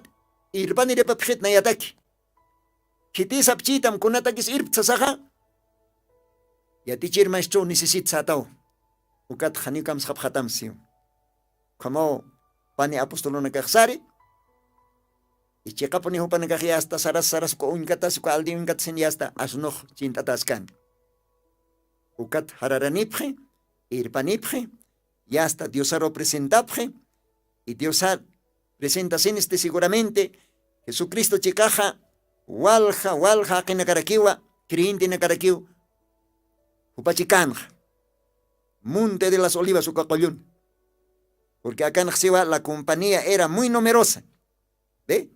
irpaniripapxit nayataki. Khitisapchitam kunatakis irptsasaxa yatichir maestro necesitsa ataw. Ukat janiw kamsxapxatam siw. Ukhamaw pani apostolunakaxsari. Ichiqapuni jupanakaxi asta saras saras uka uñkatas uka aldi uñkatasin yasta asnux chint'ataskan. Ukat jararanipxi irpanipxi yasta diosaru presentapxi. Y diosa presentasinsti seguramente jesucristo chikaxa walja walja jaqinakarakiwa creyentenakarakiw jupachikanxa. Monte de las olivas uka qullun. Purqui akanxsiwa la compañía era muy numerosa. Ve.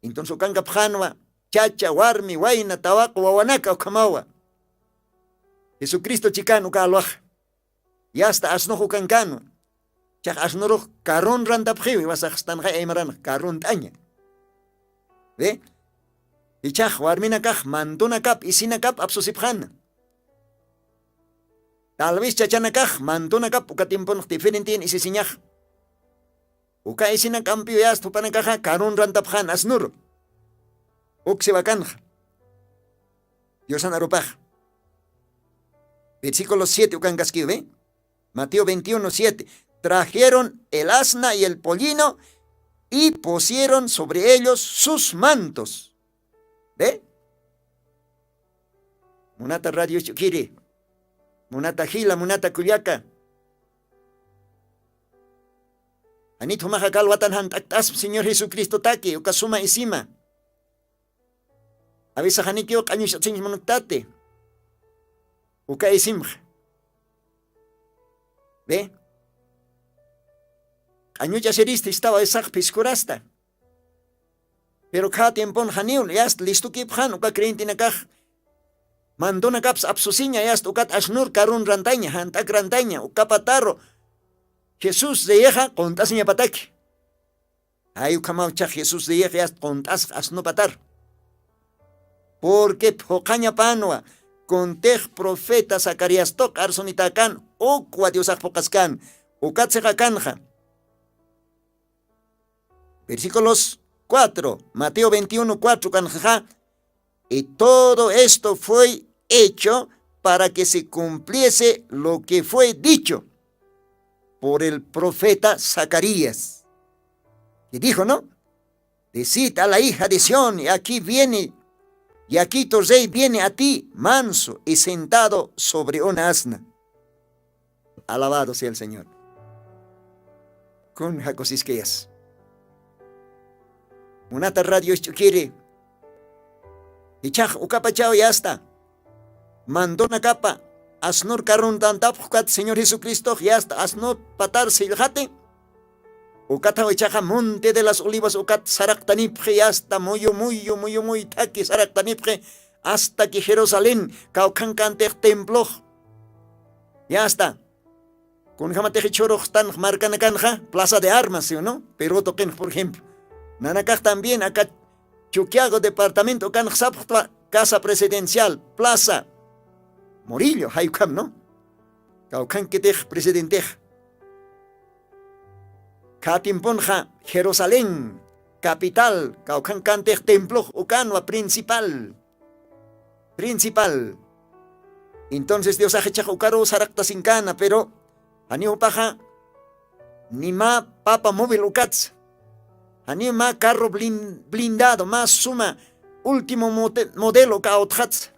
Entonces ukankapxanwa chacha warmi wayna tawaqu wawanaka ukhamawa. Jesucristo chikan uka alwaxa. Yasta asnux ukankanwa. Chax asnurux karrun rantapxiwi wasaxstanxay aymaranx karrunt'aña. Ve. Ichax warminakax mantunakap isinakap apsusipxana. Tal vez chachanakax mantunakap uka timpunx diferentin isisiñax. Uka isinakampiw yasta jupanakaxa karun rantapxan asnuru. Uksiwakanxa. Diosan arupax versículo siete ukankaskiw ve. Mateo veintiuno siete. Trajeron el asna y el pollino y pusieron sobre ellos sus mantos. Ve. Munata radio ch'ukiri, munata jila munata kullaka. Janit jumaxa kalwatan jant'akt'aspa señor jesucristotaki uka suma isima. Avisa janikiw q'añuch'asiñis munuktati. Uka isimxa. Ve. Q'añuch'asiristi istaw avisax phiskurasta. Pero kha tiempon janiw yasta listukipxan uka creyentenakax. Mantonakaps apsusiña yasta ukat asnur karun rantaña jant'ak rantaña ukapatarru. Jesús riyixa qunt'asiñapataki. Jay ukhamaw chax jesús riyix yasta qunt'asx asnupatar. Purqui phuqhañapanwa. kuntix profeta Zacarías tuq arsunitakan ukwa Diosax phuqaskan. Ukat siqakanxa. Versículos cuatro, Mateo veintiuno cuatro kanxaxa. Y todo esto fue hecho para que se cumpliese lo que fue dicho por el profeta Zacarías, que dijo, ¿no? Decid a la hija de Sión, y aquí viene, y aquí tu rey viene a ti, manso y sentado sobre una asna. Alabado sea el Señor. Kun jakusiskayas. Munata radio isch'ukiri. Ichax ukapachaw yasta. Mandunakapa asnur karuntantapxkat Señor Jesucristox yasta asnur patar sillxati. Ukathaw ichaxa Monte de las Olivas ukat saraqtanipxi yasta muyu muyu muyu muyu thaki saraqtanipxi. Asta ki Jerusalén kawkhankantix templox. Yasta. Kunjamatix ichhuruxtan markanakanxa plaza de armas, ¿sí o no? Pero tuqinx por ejemplo, nanakax también aka Chuquiago departamento ukanx sapxtwa casa presidencial plaza Murillo jaykham, ¿no? Kawkhankitix presidentex. Kha tiemponxa Jerusalén capital kawkhankantix templox ukanwa principal. Principal. Entonces diosax ichax ukaruw saraqtasinkana pero janiw jupaxa ni mä papa móvil ukatsa. Janiw mä carro blin- blindado mä suma último mote- modelo uka awtxatsa.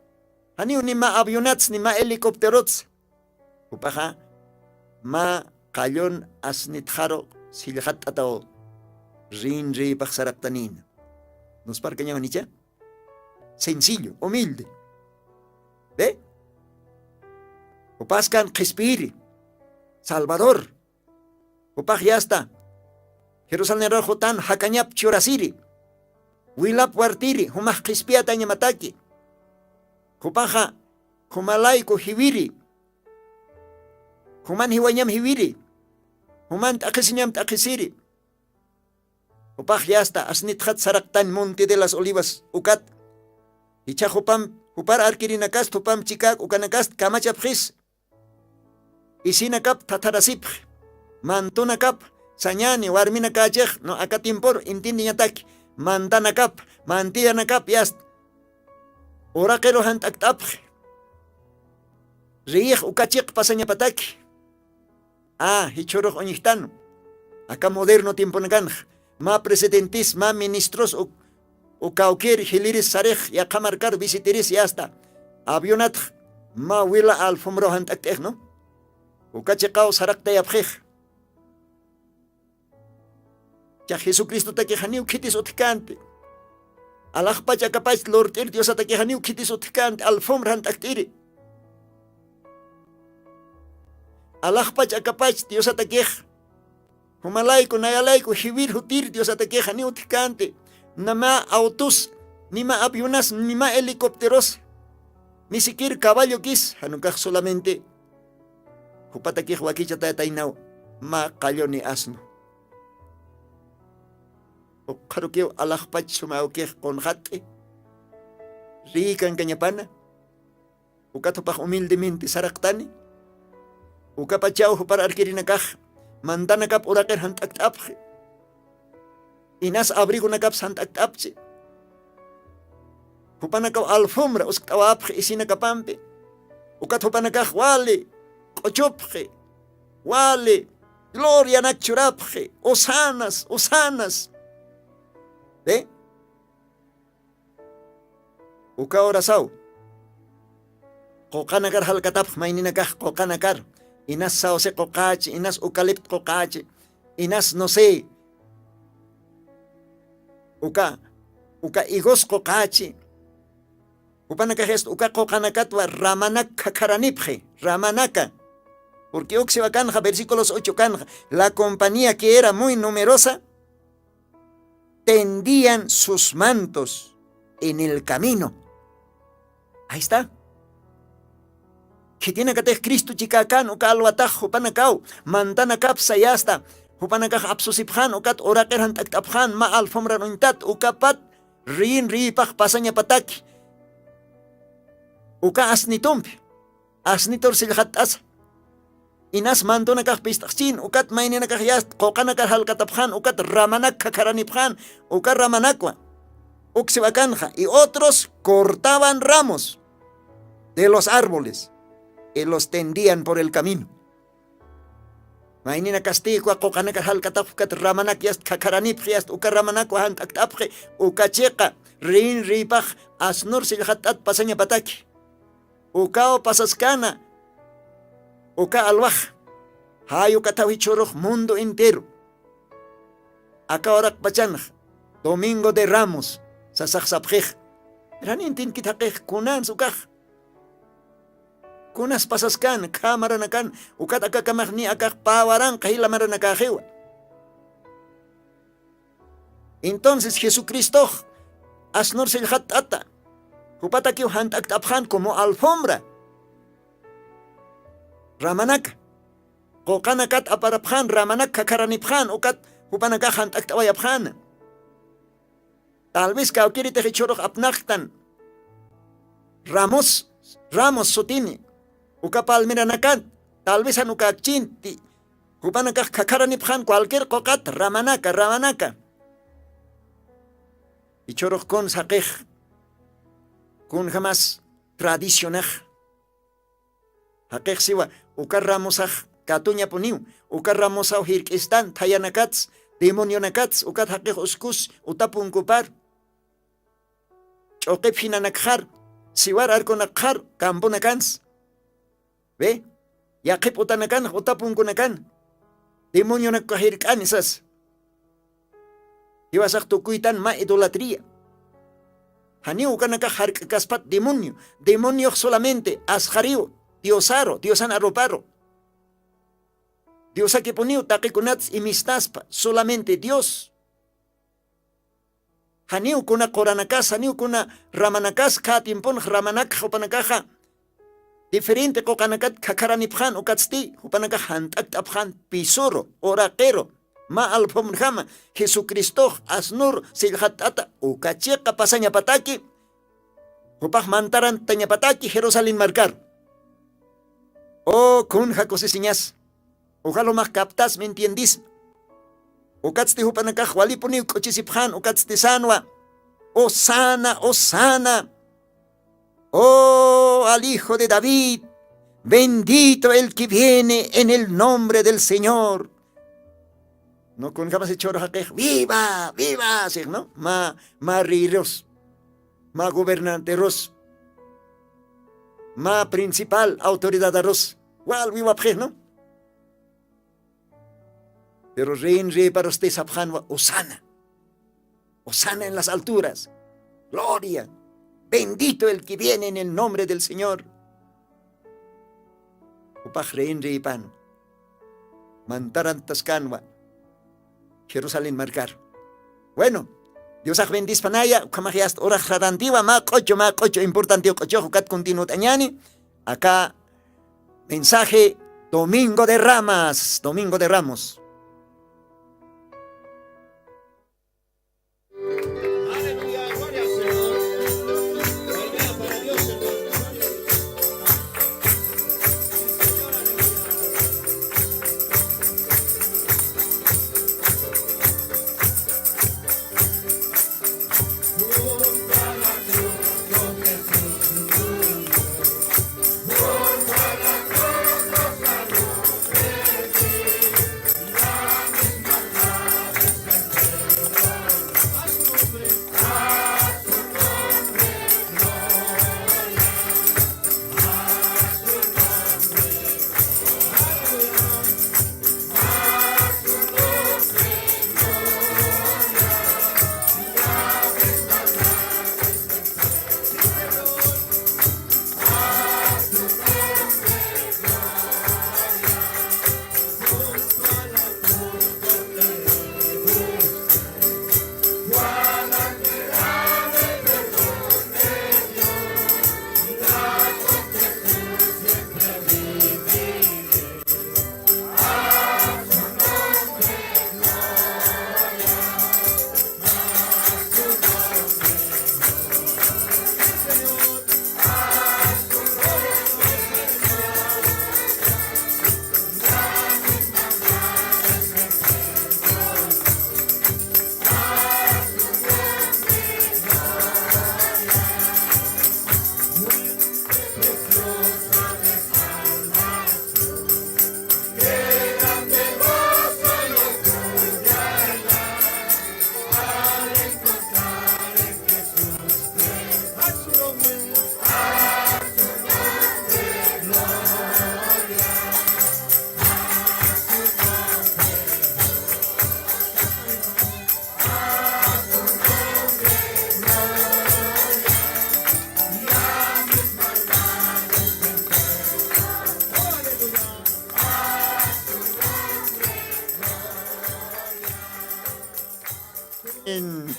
Janiw ni mä avionatsa ni mä helicópterotsa. Jupaxa mä qallun asnitxaru sillxatt'ataw rinrïpax saraqtanïna. Nusparkañaw janicha? Sencillo, humilde. ¿Ve? Jupaskan qhispiri salvador. Jupax yasta jerusalenraw jutan jakañap churasiri. Wilap wartiri jumax qhispiyatañamataki. Jupaxa jumalayku jiwiri. Juman jiwañam jiwiri. Juman t'aqhisiñam t'aqhisiri. Jupax yasta asnitxat saraqtan monte de las olivas ukat. Jichha jupam jupar arkirinakast jupam chikak ukanakast kamachapxis. Isinakap thatharasipxi. Mantunakap sañani warminakächix no aka tiempor entiendeñataki. Mantanakap mantillanakap yasta uraqiru jant'akt'apxi. Riyix uka chiq pasañapataki. A jichhurux uñjtanu aka moderno tiemponakanxa mä presidentis mä ministros uk ukawkir jiliris sarix yaqha markar visitiris yasta avionatx mä wila alfombraw jant'akt'ixnu. Uka chiqaw saraqtayapxix. Chax jesucristotakix janiw khitis utjkänti. Alaxpach akapach lurt'ir diosatakix janiw khitis utjkänti alfombra jant'akt'iri. Alaxpach akapach diosatakix jumalayku nayalayku jiwir jutir diosatakix janiw utjkänti. Namä autos nimä avionas nimä helicópteros ni siquier caballokis janukax solamente jupatakix wakichatätaynaw mä qalluni asnu. Ukxarukiw alaxpach sumäwkix qunxatt'i riykankañapana. Ukat jupax humildementi saraqtani. Ukapachaw jupar arkirinakax mantanakap uraqir jant'akt'apxi. Inas abrigonakap sant'akt'apchi. Jupanakaw alfombra uskt'awapxi isinakapampi. Ukat jupanakax wali q'uchupxi wali glorianak churapxi usanas usanas. Uka horasaw quqanakar jalkatapx mayninakax quqanakar inas sawsi quqachi inas eucalipt quqachi inas no sé uka uka higos quqachi. Jupanakax yasta uka quqanakatwa ramanak khakharanipxi ramanaka. Porque uksiwa kanxa versículos ocho kanxa la compañía que era muy numerosa tendían sus mantos en el camino. Ahí está. Khitinakatix cristo chikäkän uka alwatax jupanakaw mantanakapsa yasta jupanakax apsusipxän ukat uraqir jant'akt'apxän mä alfombran uñtat ukapat riyin riyipax pasañapataki. uka asnitumpi, asnitur sillxatt'asa. Inas mantonakax pist'axchin, ukat mayninakax yast quqanakar jalkatapxan, ukat ramanak khakharanipxan uka ramanakwa. Uksiwakanxa y otros cortaban ramos de los árboles y los tendían por el camino. Mayninakastikwa quqanakar jalkatapxkat ramanak yast khakharanipxi yast uka ramanakwa jant'akt'apxi, uka chiqa rin riypax asnur sillxatt'at pasañapataki. Ukaw pasaskana uka alwax. Jay ukathaw jichhurux mundo entero aka uraqpachanx domingo de ramos sasax sapxix. Ranintinkit jaqix kunans ukax kunas pasaskan khamaranakan ukat akakamax ni akax pawaranqa jilamaranakaxiwa. Entonces jesucristox asnur sillxatt'ata jupatakiw jant'akt'apxan como alfombra ramanaka quqanakat aparapxan ramanak khakharanipxan ukat jupanakax jant'akt'awayapxana. Tal vez kawkiritix ichhurux apnaqtan ramos ramos sutini uka palmeranakat tal vez jan ukakchinti jupanakax khakharanipxan cualquier quqat ramanaka ramanaka. Ichhurux kun saqix kunjamas tradicionax jaqix siwa uka ramosax katuñapuniw uka ramosaw jirk'istan thayanakats demonionakats ukat jaqix uskus utapunkupar ch'uqip jinanakxar siwar arkunakxar kampunakans. Ve yaqhip utanakanx utapunkunakan demonionakkax jirk'ani sas. Jiwasax tukuytan mä idolatría. Janiw ukanakax jark'kaspat demonio demoniox solamente asxariw diosaru diosan aruparu. Diosakipuniw taqikunats imistaspa solamente dios. Janiw kuna quranakas janiw kuna ramanakas kha timpunx ramanakx jupanakaxa diferente quqanakat khakharanipxan ukatsti jupanakax jant'akt'apxan pisuru uraqiru mä alfombrjama jesucristox asnur sillxatt'ata uka chiqa pasañapataki jupax mantarantañapataki jerusalén markar. O kunja kusisiñas ujalumax kaptasmi entiendismi. Ukatsti jupanakax walipuniw k'uchisipxan ukatsti sanwa usana usana. Oh al hijo de david, bendito el que viene en el nombre del señor. No kunjamasi chhuru jaqix viva viva six no ma ma rey rus ma gobernante rus ma principal autoridad rus wal wiwapxix no. Pero rein reparusti sapxanwa usana usana en las alturas. Gloria. Bendito el que viene en el nombre del señor. Upax rein repan mantarantaskanwa jerusalén markar. Bueno, diosax bendispanaya ukhamaxyasta uraxrarantiwa mä q'uchu mä q'uchu importantiw q'uchux ukat continuwt'añani. Aka mensaje domingo de ramas domingo de ramos.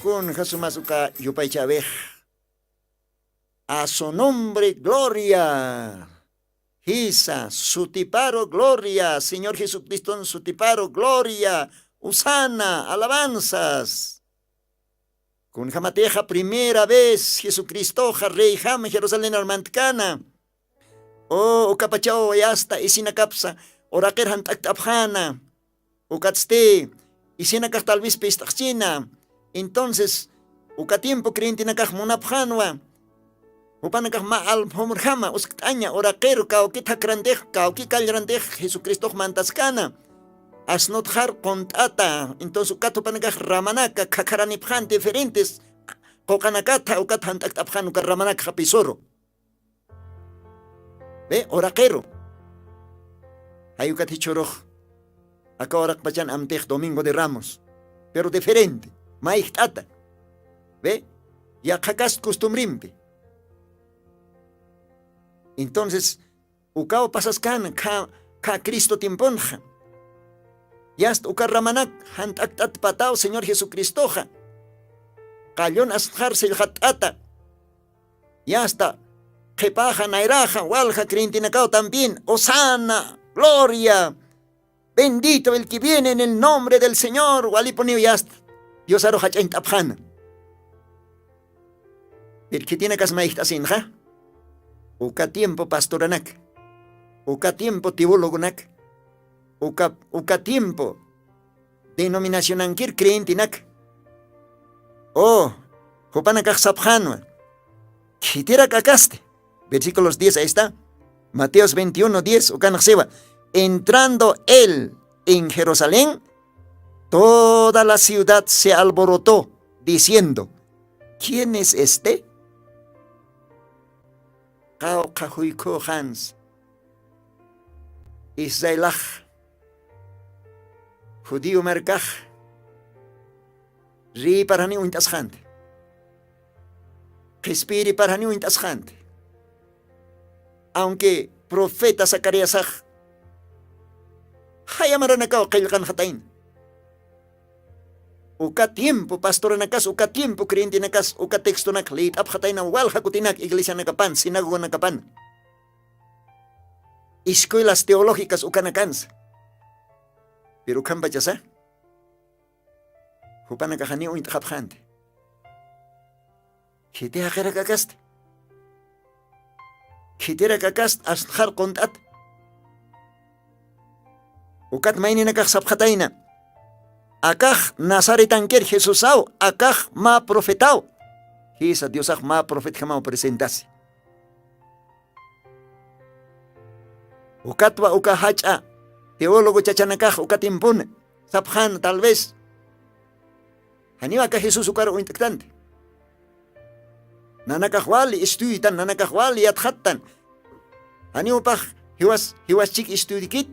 Kunja sumas uka yupaychawix. A su nombre gloria. Jisa sutiparu gloria, señor jesucriston sutiparu gloria. Usana alabanzas. Kunjamatixa primera vez jesucristoxa reyjam jerusalén armantkana. O ukapachaw yasta isinakapsa uraqir jant'akt'apxana. Ukatsti isinakax tal vez pist'axchina. Entonces uka tiempo creyentenakax munapxanwa. Jupanakax mä alfombrjama uskt'aña uraqiru kawkit jakrantix kawki kallrantix jesucristox mantaskana. Asnutxar qunt'ata. Entonces ukat jupanakax ramanaka khakharanipxan diferentes quqanakatha ukat jant'akt'apxan uka ramanakxa pisuru. Ve uraqiru. Jay ukat jichhurux aka uraqpachan amtix domingo de ramos, pero diferente. Mayjt'ata. Ve, yaqhakast costumbrimpi. Entonces ukaw pasaskana kha kha cristo tiemponxa. Yasta uka ramanak jant'akt'atpataw señor jesucristoxa. Qallun asxar sillqatt'ata. Yasta qhipaxa nayraxa walja creyentenakaw también osana gloria. Bendito el que viene en el nombre del señor walipuniw yasta. Diosaruxa ch'añt'apxana. Pirkhitinakas mayjt'asinxa uka tiempo pastoranak uka tiempo teologonak uka uka tiempo denominacionankir creyentenak. O jupanakax sapxanwa. Khitirak akasti. Versículos diez ahí está. Mateos veintiuno diez ukanxsiwa. Entrando él en jerusalén, toda la ciudad se alborotó diciendo, quién es este? Qawqha juykhuxans israelax judío markax rïpar janiw uñt'asxanti. Qhispiyiripar janiw uñt'asxanti. Aunque profeta zacariasax jayamaranakaw qillqanxatayna. Uka tiempo pastoranakas uka tiempo creyentenakas uka textonak liyt'apxatayna walja kutinak iglesianakapan sinagoganakapan. Escuelas teológicas ukanakansa. Pero ukhampachasa jupanakaxaniw uñt'xapxanti. Khiti jaqirak akasti? Khitirak akasti asnxar qunt'at? Ukat mayninakax sapxatayna. Akax nazaretankir jesusaw akax mä profetaw. Jisa diosax mä profetjamaw presentasi. Ukatwa uka jach'a teólogo chachanakax uka tiempuna sapxan tal vez. Janiw aka jesús ukar uñt'ktanti. Nanakax wali estuditan nanakax wali yatxattan. Janiw upax jiwas jiwaschik estudikit.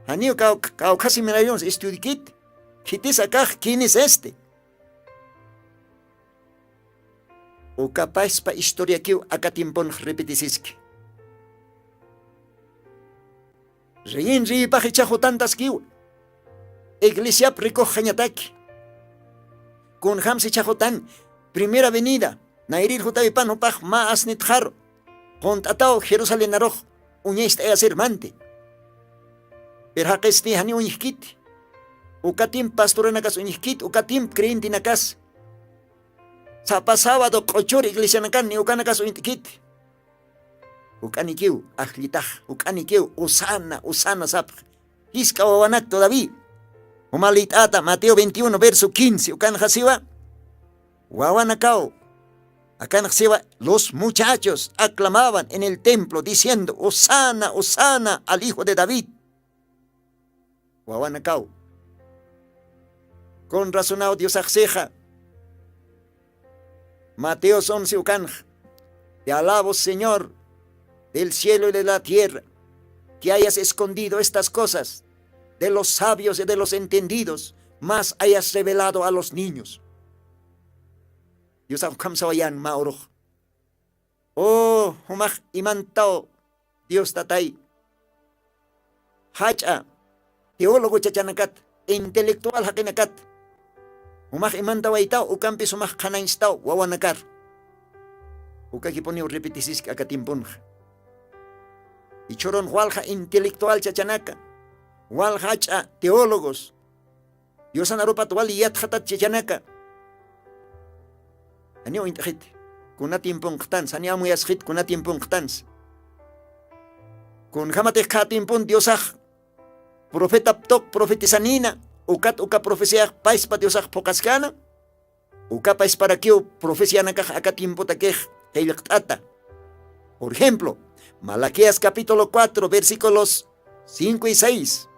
Janiw kawkha seminarions estudikit. Khitis akax quinis este? Ukapaspa historiakiw aka tiemponx repetisiski. Riyin riyipax ichhaxutantaskiw iglesiap rikux jañataki. Kunjamsi ichhaxutan primera venida nayrir jutawipan jupax mä asnitxaru qunt'ataw jerusalenarux uñayst'ayasirmanti. Pir jaqisti jani uñjkiti. Uka timp pastoranakas uñjkiti uka timp creyentinakas. Sapa sabado q'uchur iglesianakan niwkanakas uñt'kiti. Juk'anikiw ajllitax juk'anikiw usana usana sapx. Jisk'a wawanak todavía. Jumalït'ata mateo veintiuno verso quince ukanxasiwa. Wawanakaw akanxsiwa los muchachos aclamaban en el templo diciendo usana usana al hijo de david. Wawanakaw. Con razonaw diosaxsixa. Mateos once ukanx. Te alabo señor del cielo y de la tierra, que hayas escondido estas cosas de los sabios y de los entendidos, mas hayas revelado a los niños. Diosax ukham sawayan mä urux. O jumax imantaw dios tatay. Jach'a teólogo chachanakat intelectual jaqinakat. Umax imantawaytaw ukampis umax qhanañstaw wawanakar. Ukakipuniw repetisiski aka timpunxa. Ichhurun walxa intelectual chachanaka, walxa ach'a teólogos, diosan arupat wali yatxatat chachanaka, janiw uñt'xit kuna timpunxtansa, janiw amuyasxit kuna timpunxtansa. Kunjämatix khä timpun diosax profetap tuq profetisanïna, ukat uka profeciax payspa diosax phuqhaskäna. Uka paysparakiw profecianakax aka tiempotakix qillqt'ata. Por ejemplo, Malaquías capítulo cuatro versículos cinco y seis.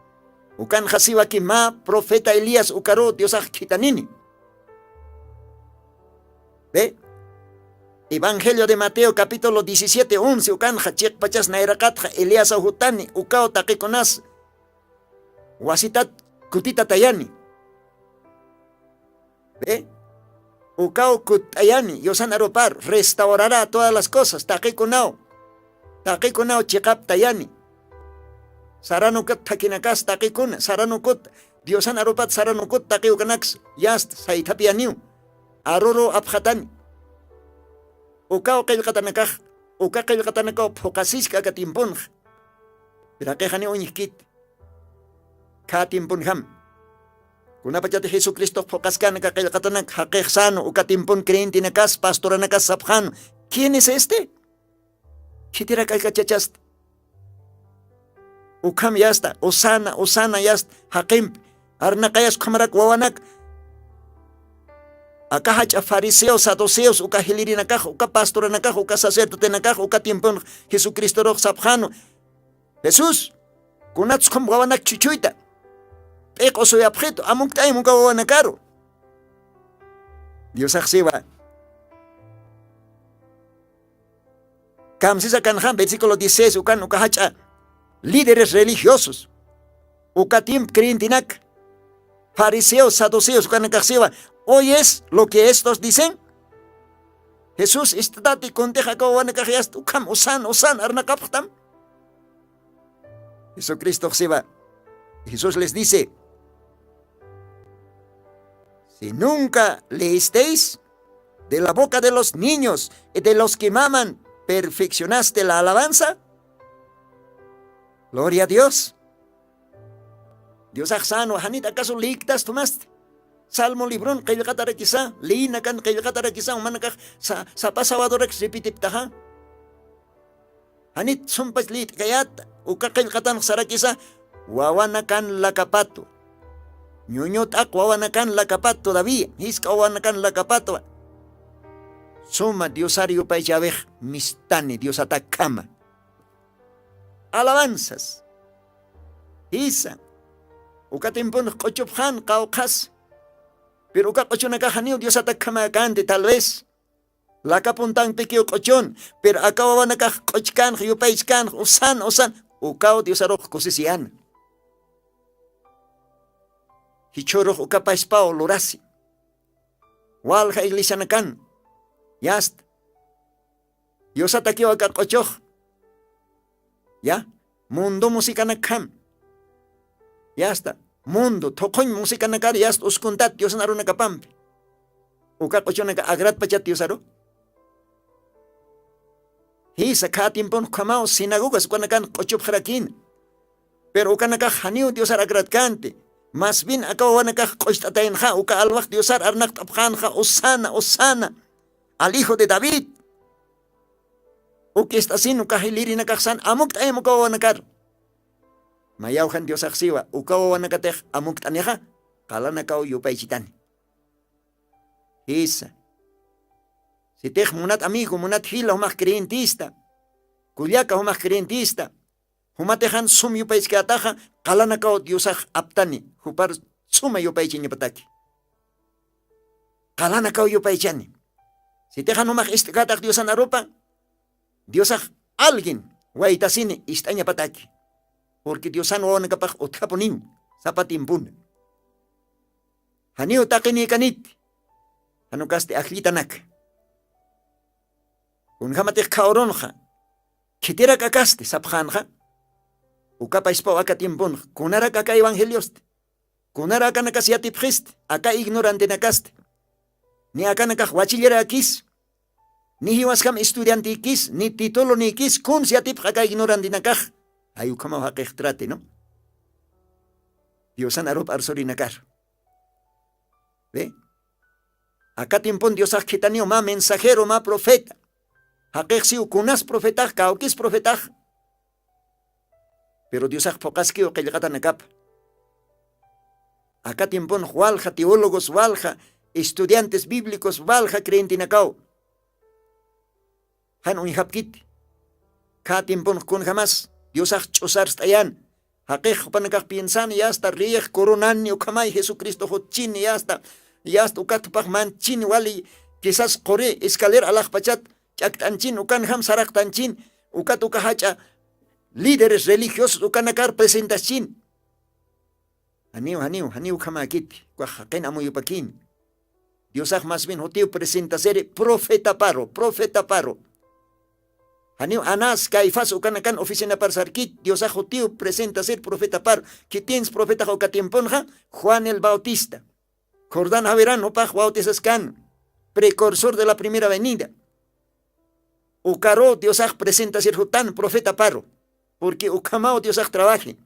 Ukanxa siwaki mä profeta Elías ukaru diosax khitanini. Ve, Evangelio de Mateo capítulo diecisiete once, ukanxa chiqpachas nayraqatxa Eliasaw jutani ukaw taqikunas wasitat kutitatayani. Ve, ukaw kutt'ayani diosan arupar restaurarä todas las cosas taqikunaw. Taqikunaw chiqaptayani. Saranukut thakinakas taqikuna saranukut, diosan arupat saranukut taqi ukanaks yast saythapiyaniw. Aruru apxatani. Ukaw qillqatanakax, uka qillqatanakaw phuqasiski aka tiemponxa. Piraqixaniw uñjkit khä tiemponjam. Kunapachati jesucristox phuqaskanaka qillqatanak jaqix sänu uka tiempon creyentenakas pastoranakas sapxänu, quién es este? Khitirak aka chachasta? Ukham yasta usana usana yasta jaqimpi. Arnaqayas ukhamarak wawanak aka jach'a fariseos saduceos uka jilirinakax uka pastoranakax uka sacerdotenakax uka tiemponx jesucristorux sapxänu, jesús, kunatsukham wawanak chuchuyta p'iq'usuyapxitu amukt'ayam uka wawanakaru? Diosaxsiwa. Kamsisa kanxa versículo dieciséis ukan uka jach'a líderes religiosos uka tiempo creyentenak, fariseos saduceos ukanakaxsiwa, oyes lo que estos dicen? Jesús ist'tati kuntix aka wawanakax yasta ukham usan usan arnaqapxtam? Jesucristoxsiwa, jesús les dice, si nunca leísteis de la boca de los niños y de los que maman perfeccionaste la alabanza? Gloria a dios. Diosax sänwa janit acaso lïktas tumasti? Salmo libron qillqatarakisa lïnakan qillqatarakisa umanakax sapa sawadorakis repetiptaxa. Janit sumpach lït'kayäta uka qillqatanx sarakisa, wawanakan lakapatwa. Ñuñut'aq wawanakan lakapatwa todavía jisk'a wawanakan lakapatwa. Suma diosar yupaychäwix mistani diosatakhama. Alabanzas. Jisa. Uka timpunx q'uchupxan qawqhas. Pero uka q'uchunakax janiw diosatakhama kanti tal vez laka puntanpikiw q'uchun. Pero aka wawanakax q'uchkanx yupaychkanx usan usan ukaw diosarux kusisiyana. Jichhürux uka paspaw lurasi. Walja iglesianakan yasta diosatakiw aka q'uchux. Ya, mundo musicanakjam yasta mundo thuqhuñ musicanakar yasta uskuntat diosna runakapampi. Uka q'uchunaka agradpachat diosaru. Jisa khä timpun ukhamaw sinagogas ukanakan q'uchupxarakïna. Pero ukanakax janiw diosar agradkänti. Mas bien aka wawanakax q'ucht'atayinxa uka alwax diosar arnaqt'apxänxa usana usana, al hijo de david. Uk ist'asin uka jilirinakaxsan amukt'ayam uka wawanakar. Mayawjan diosaxsiwa uka wawanakatix amukt'anixa qalanakaw yupaychitani. Jisa. Sitix munat amigo munat jila jumax creyentista, kullaka jumax creyentista, jumatixan sum yupaychkätaxa qalanakaw diosax aptani jupar suma yupaychañapataki. Qalanakaw yupaychani. Sitixan jumax ist'kätax diosan arupa diosax alguien waytasini ist'añapataki. Purqui diosan wawanakapax utkhapuniw sapa timpuna. Janiw taqinïkaniti. Janukasti ajllitanaka kunjamatix khawrunxa khitirak akasti sapxänxa. Ukapaspaw aka tiemponxa kunarak aka evangeliosti? Kunara akanakas yatipxist aka ignorantenakast? Ni akanakax wachillirakis, ni jiwaskam estudiantikis ni titulunïkis kuns yatipx aka ignorantenakax? Ay ukhamaw jaqix trate no. Diosan arup arsurinakar. Ve, aka timpun diosax khitaniw mä mensajero mä profeta. Jaqix siw kunas profetax kawkis profetax. Pero diosax phuqaskiw qillqatanakapa. Aka timpunx walja teólogos walja estudiantes bíblicos walja creyentenakaw jan uñjapkiti. Kha timpunx kunjamas diosax ch'usarst'ayan. Jaqix jupanakax piensan yasta riyix coronani ukhamay jesucristo jutchini yasta. Yasta ukat jupax manchini wali quisas quri escalera alaxpachat ch'akt'anchin ukanjam saraqtanchin. Ukat uka jach'a líderes religiosos ukanakar presentaschin. Janiw janiw janiw ukhamäkiti ukax jaqin amuyupakini. Diosax mas bien jutiw presentasiri profetaparu profetaparu. Janiw anas caifas ukanakan oficinapar sarkit diosax jutiw presentasir profetaparu. Khitins profetax uka tiemponxa juan el bautista. Jordán jawiran jupax bautisaskan precursor de la primera venida. Ukaru diosax presentasir jutan profetaparu. Purqui ukhamaw diosax trabaji.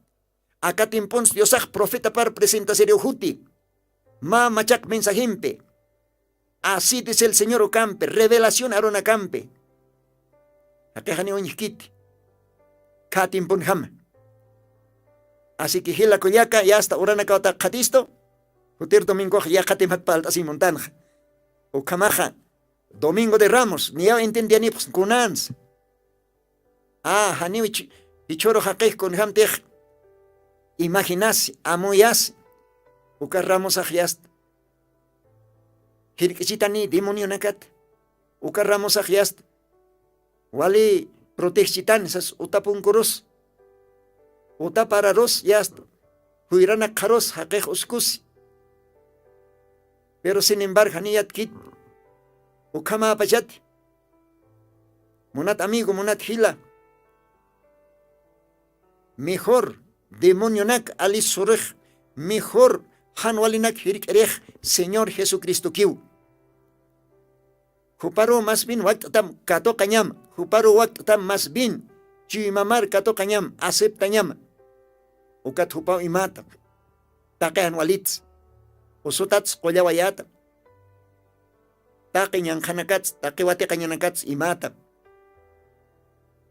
Aka timpons diosax profetapar presentasiriw juti. Mä machaq mensajimpi. Asi dice el señor ukampi revelación arunakampi. Jaqixani uñjkiti kha timpunjama. Asiki jila kullaka yasta uranakawta qhatistu. Jutir domingox yaqatimat palt'asimuntanxa. Ukhamaxa domingo de ramos niyaw entiendianipxs kunansa. A janiw jichhuru jaqix kunjamtix imaginasi amuyasi. Uka ramosax yasta jirk'ichitani demonionakat. Uka ramosax yasta wali protegchitan sas uta punkurus uta pararus yasta juyranakxarus jaqix uskusi. Pero sin embargo janiyatkit ukhamäpachati. Munat amigo munat jila, mejor demonionak alis surix mejor jan walinak jirk'irix señor jesucristokiw. Juparu mas bien wakt'atam katuqañama. Juparu wakt'atam mas bien chuymamar katuqañama aceptañama. Ukat jupaw imata taqi jan walits usutats qullawayata taqi ñanqhanakats taqi watiqañanakats imata.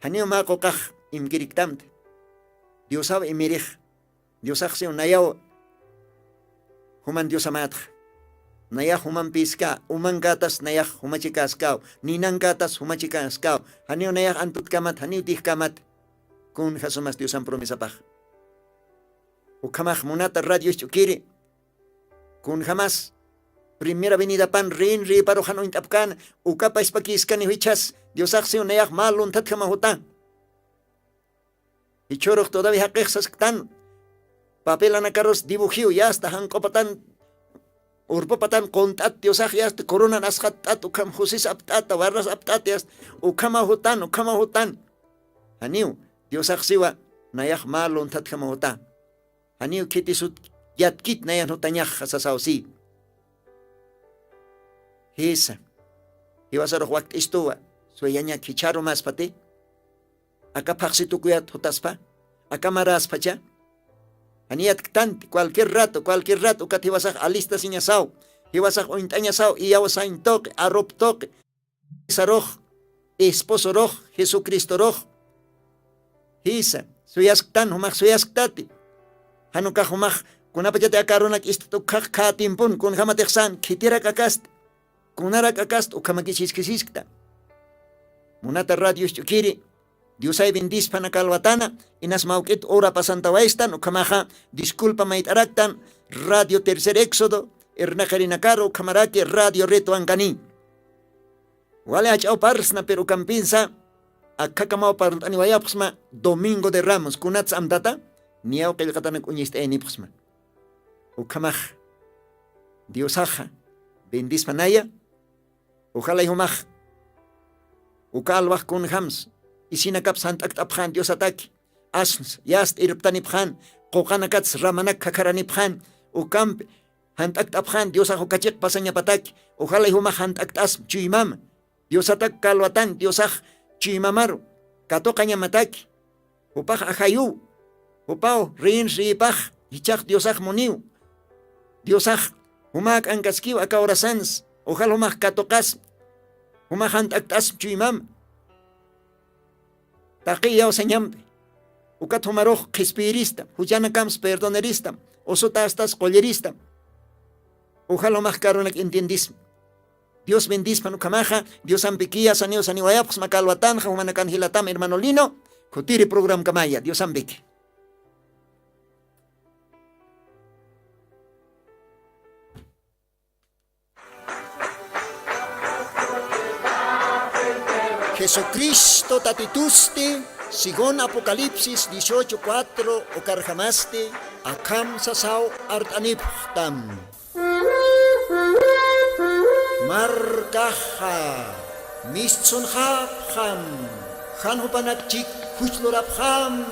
Janiw mä quqax imkiriktamta diosaw imirix. Diosaxsiw nayaw juman diosamätxa. Nayax jumampiska umankätas nayax jumachikäskaw ninankätas jumachikäskaw. Janiw nayax antutkamat janiw tijkamat kunjasumas diosan promesapax. Ukhamax munata radio isch'ukiri kunjamas primera venidapan rin riparuxan uñt'apkana. Ukapa ispakïskani jichhas diosaxsiw nayax mä lunthatjama juta. Jichhurux todavi jaqix sasktan papelanakarus dibujiw yasta janq'upatan urpupatan qunt'at diosax yasta coronan asqatt'at ukham jusis apt'ata warras apt'ata yasta. Ukhamaw jutan ukhamaw jutan. Janiw diosaxsiwa nayax mä lunthatjama juta. Janiw khitisut yatkit nayan jutañax jasasawsi. Jisa jiwasarux wakt'istuwa suyañak jichharumaspati. Aka phaxsitukuyat jutaspa aka maraspacha. Janiyatktanti cualquier rato cualquier rato ukat jiwasax alistasiñasaw jiwasax uñt'añasaw iyawsañ tuqi arup tuqi. Sarux esposorux jesucristorux. Jisa suyasktan jumax suyasktati. Janukax jumax kunapachati aka arunak ist'at ukhax khä timpun kunjamatixsan khitirak akasta kunarak akasta ukhamakis jiskisiskta. Munata radio isch'ukiri diosay bendispanaka alwatana. Inas mawk'it ura pasantawaystan ukhamaxa disculpa mayt'araktan radio tercer éxodo irnaqarinakaru ukhamaraki radio retuwankani. Wali ach'aw parlsna pero ukampinsa akhakamaw parlt'aniwayapxsma domingo de ramos kunatsa amtata niyaw qillqatanak uñist'ayanipxsma. Ukhamax diosaxa bendispanaya. Ujalay jumax uka alwax kunjams isinakap sant'akt'apxan diosataki asns yast irptanipxan quqanakats ramanak khakharanipxan Ukampi jant'akt'apxan diosax ukachiq pasañapataki. Ujalay jumax jant'akt'asm chuymama. Diosatak kalwatan diosax chuymamaru katuqañamataki. Jupax ajayuw jupaw riyin riyipax. Jichhax diosax muniw diosax jumak'ankaskiw akawrasans. Ujal jumax katuqasm jumax jant'akt'asm chuymama. Taqi iyawsañampi ukat jumarux qhispiyiristam juchanakams perdoneristam. Usutastas qulliristam. Ujal jumax karunak entiendisma. Dios bendispan ukhamaxa. Diosampikiya saniw saniwayapxsma kalwatanxa jumanakan jilatam hermano lino. Khutiri programkamaya diosampiki. Jesucristo tatitusti según apocalipsis dieciocho cuatro ukarjamasti akham sasaw art'anipxtam. Markaxa mistsunxapxam jan jupanak chik juchlurapxam.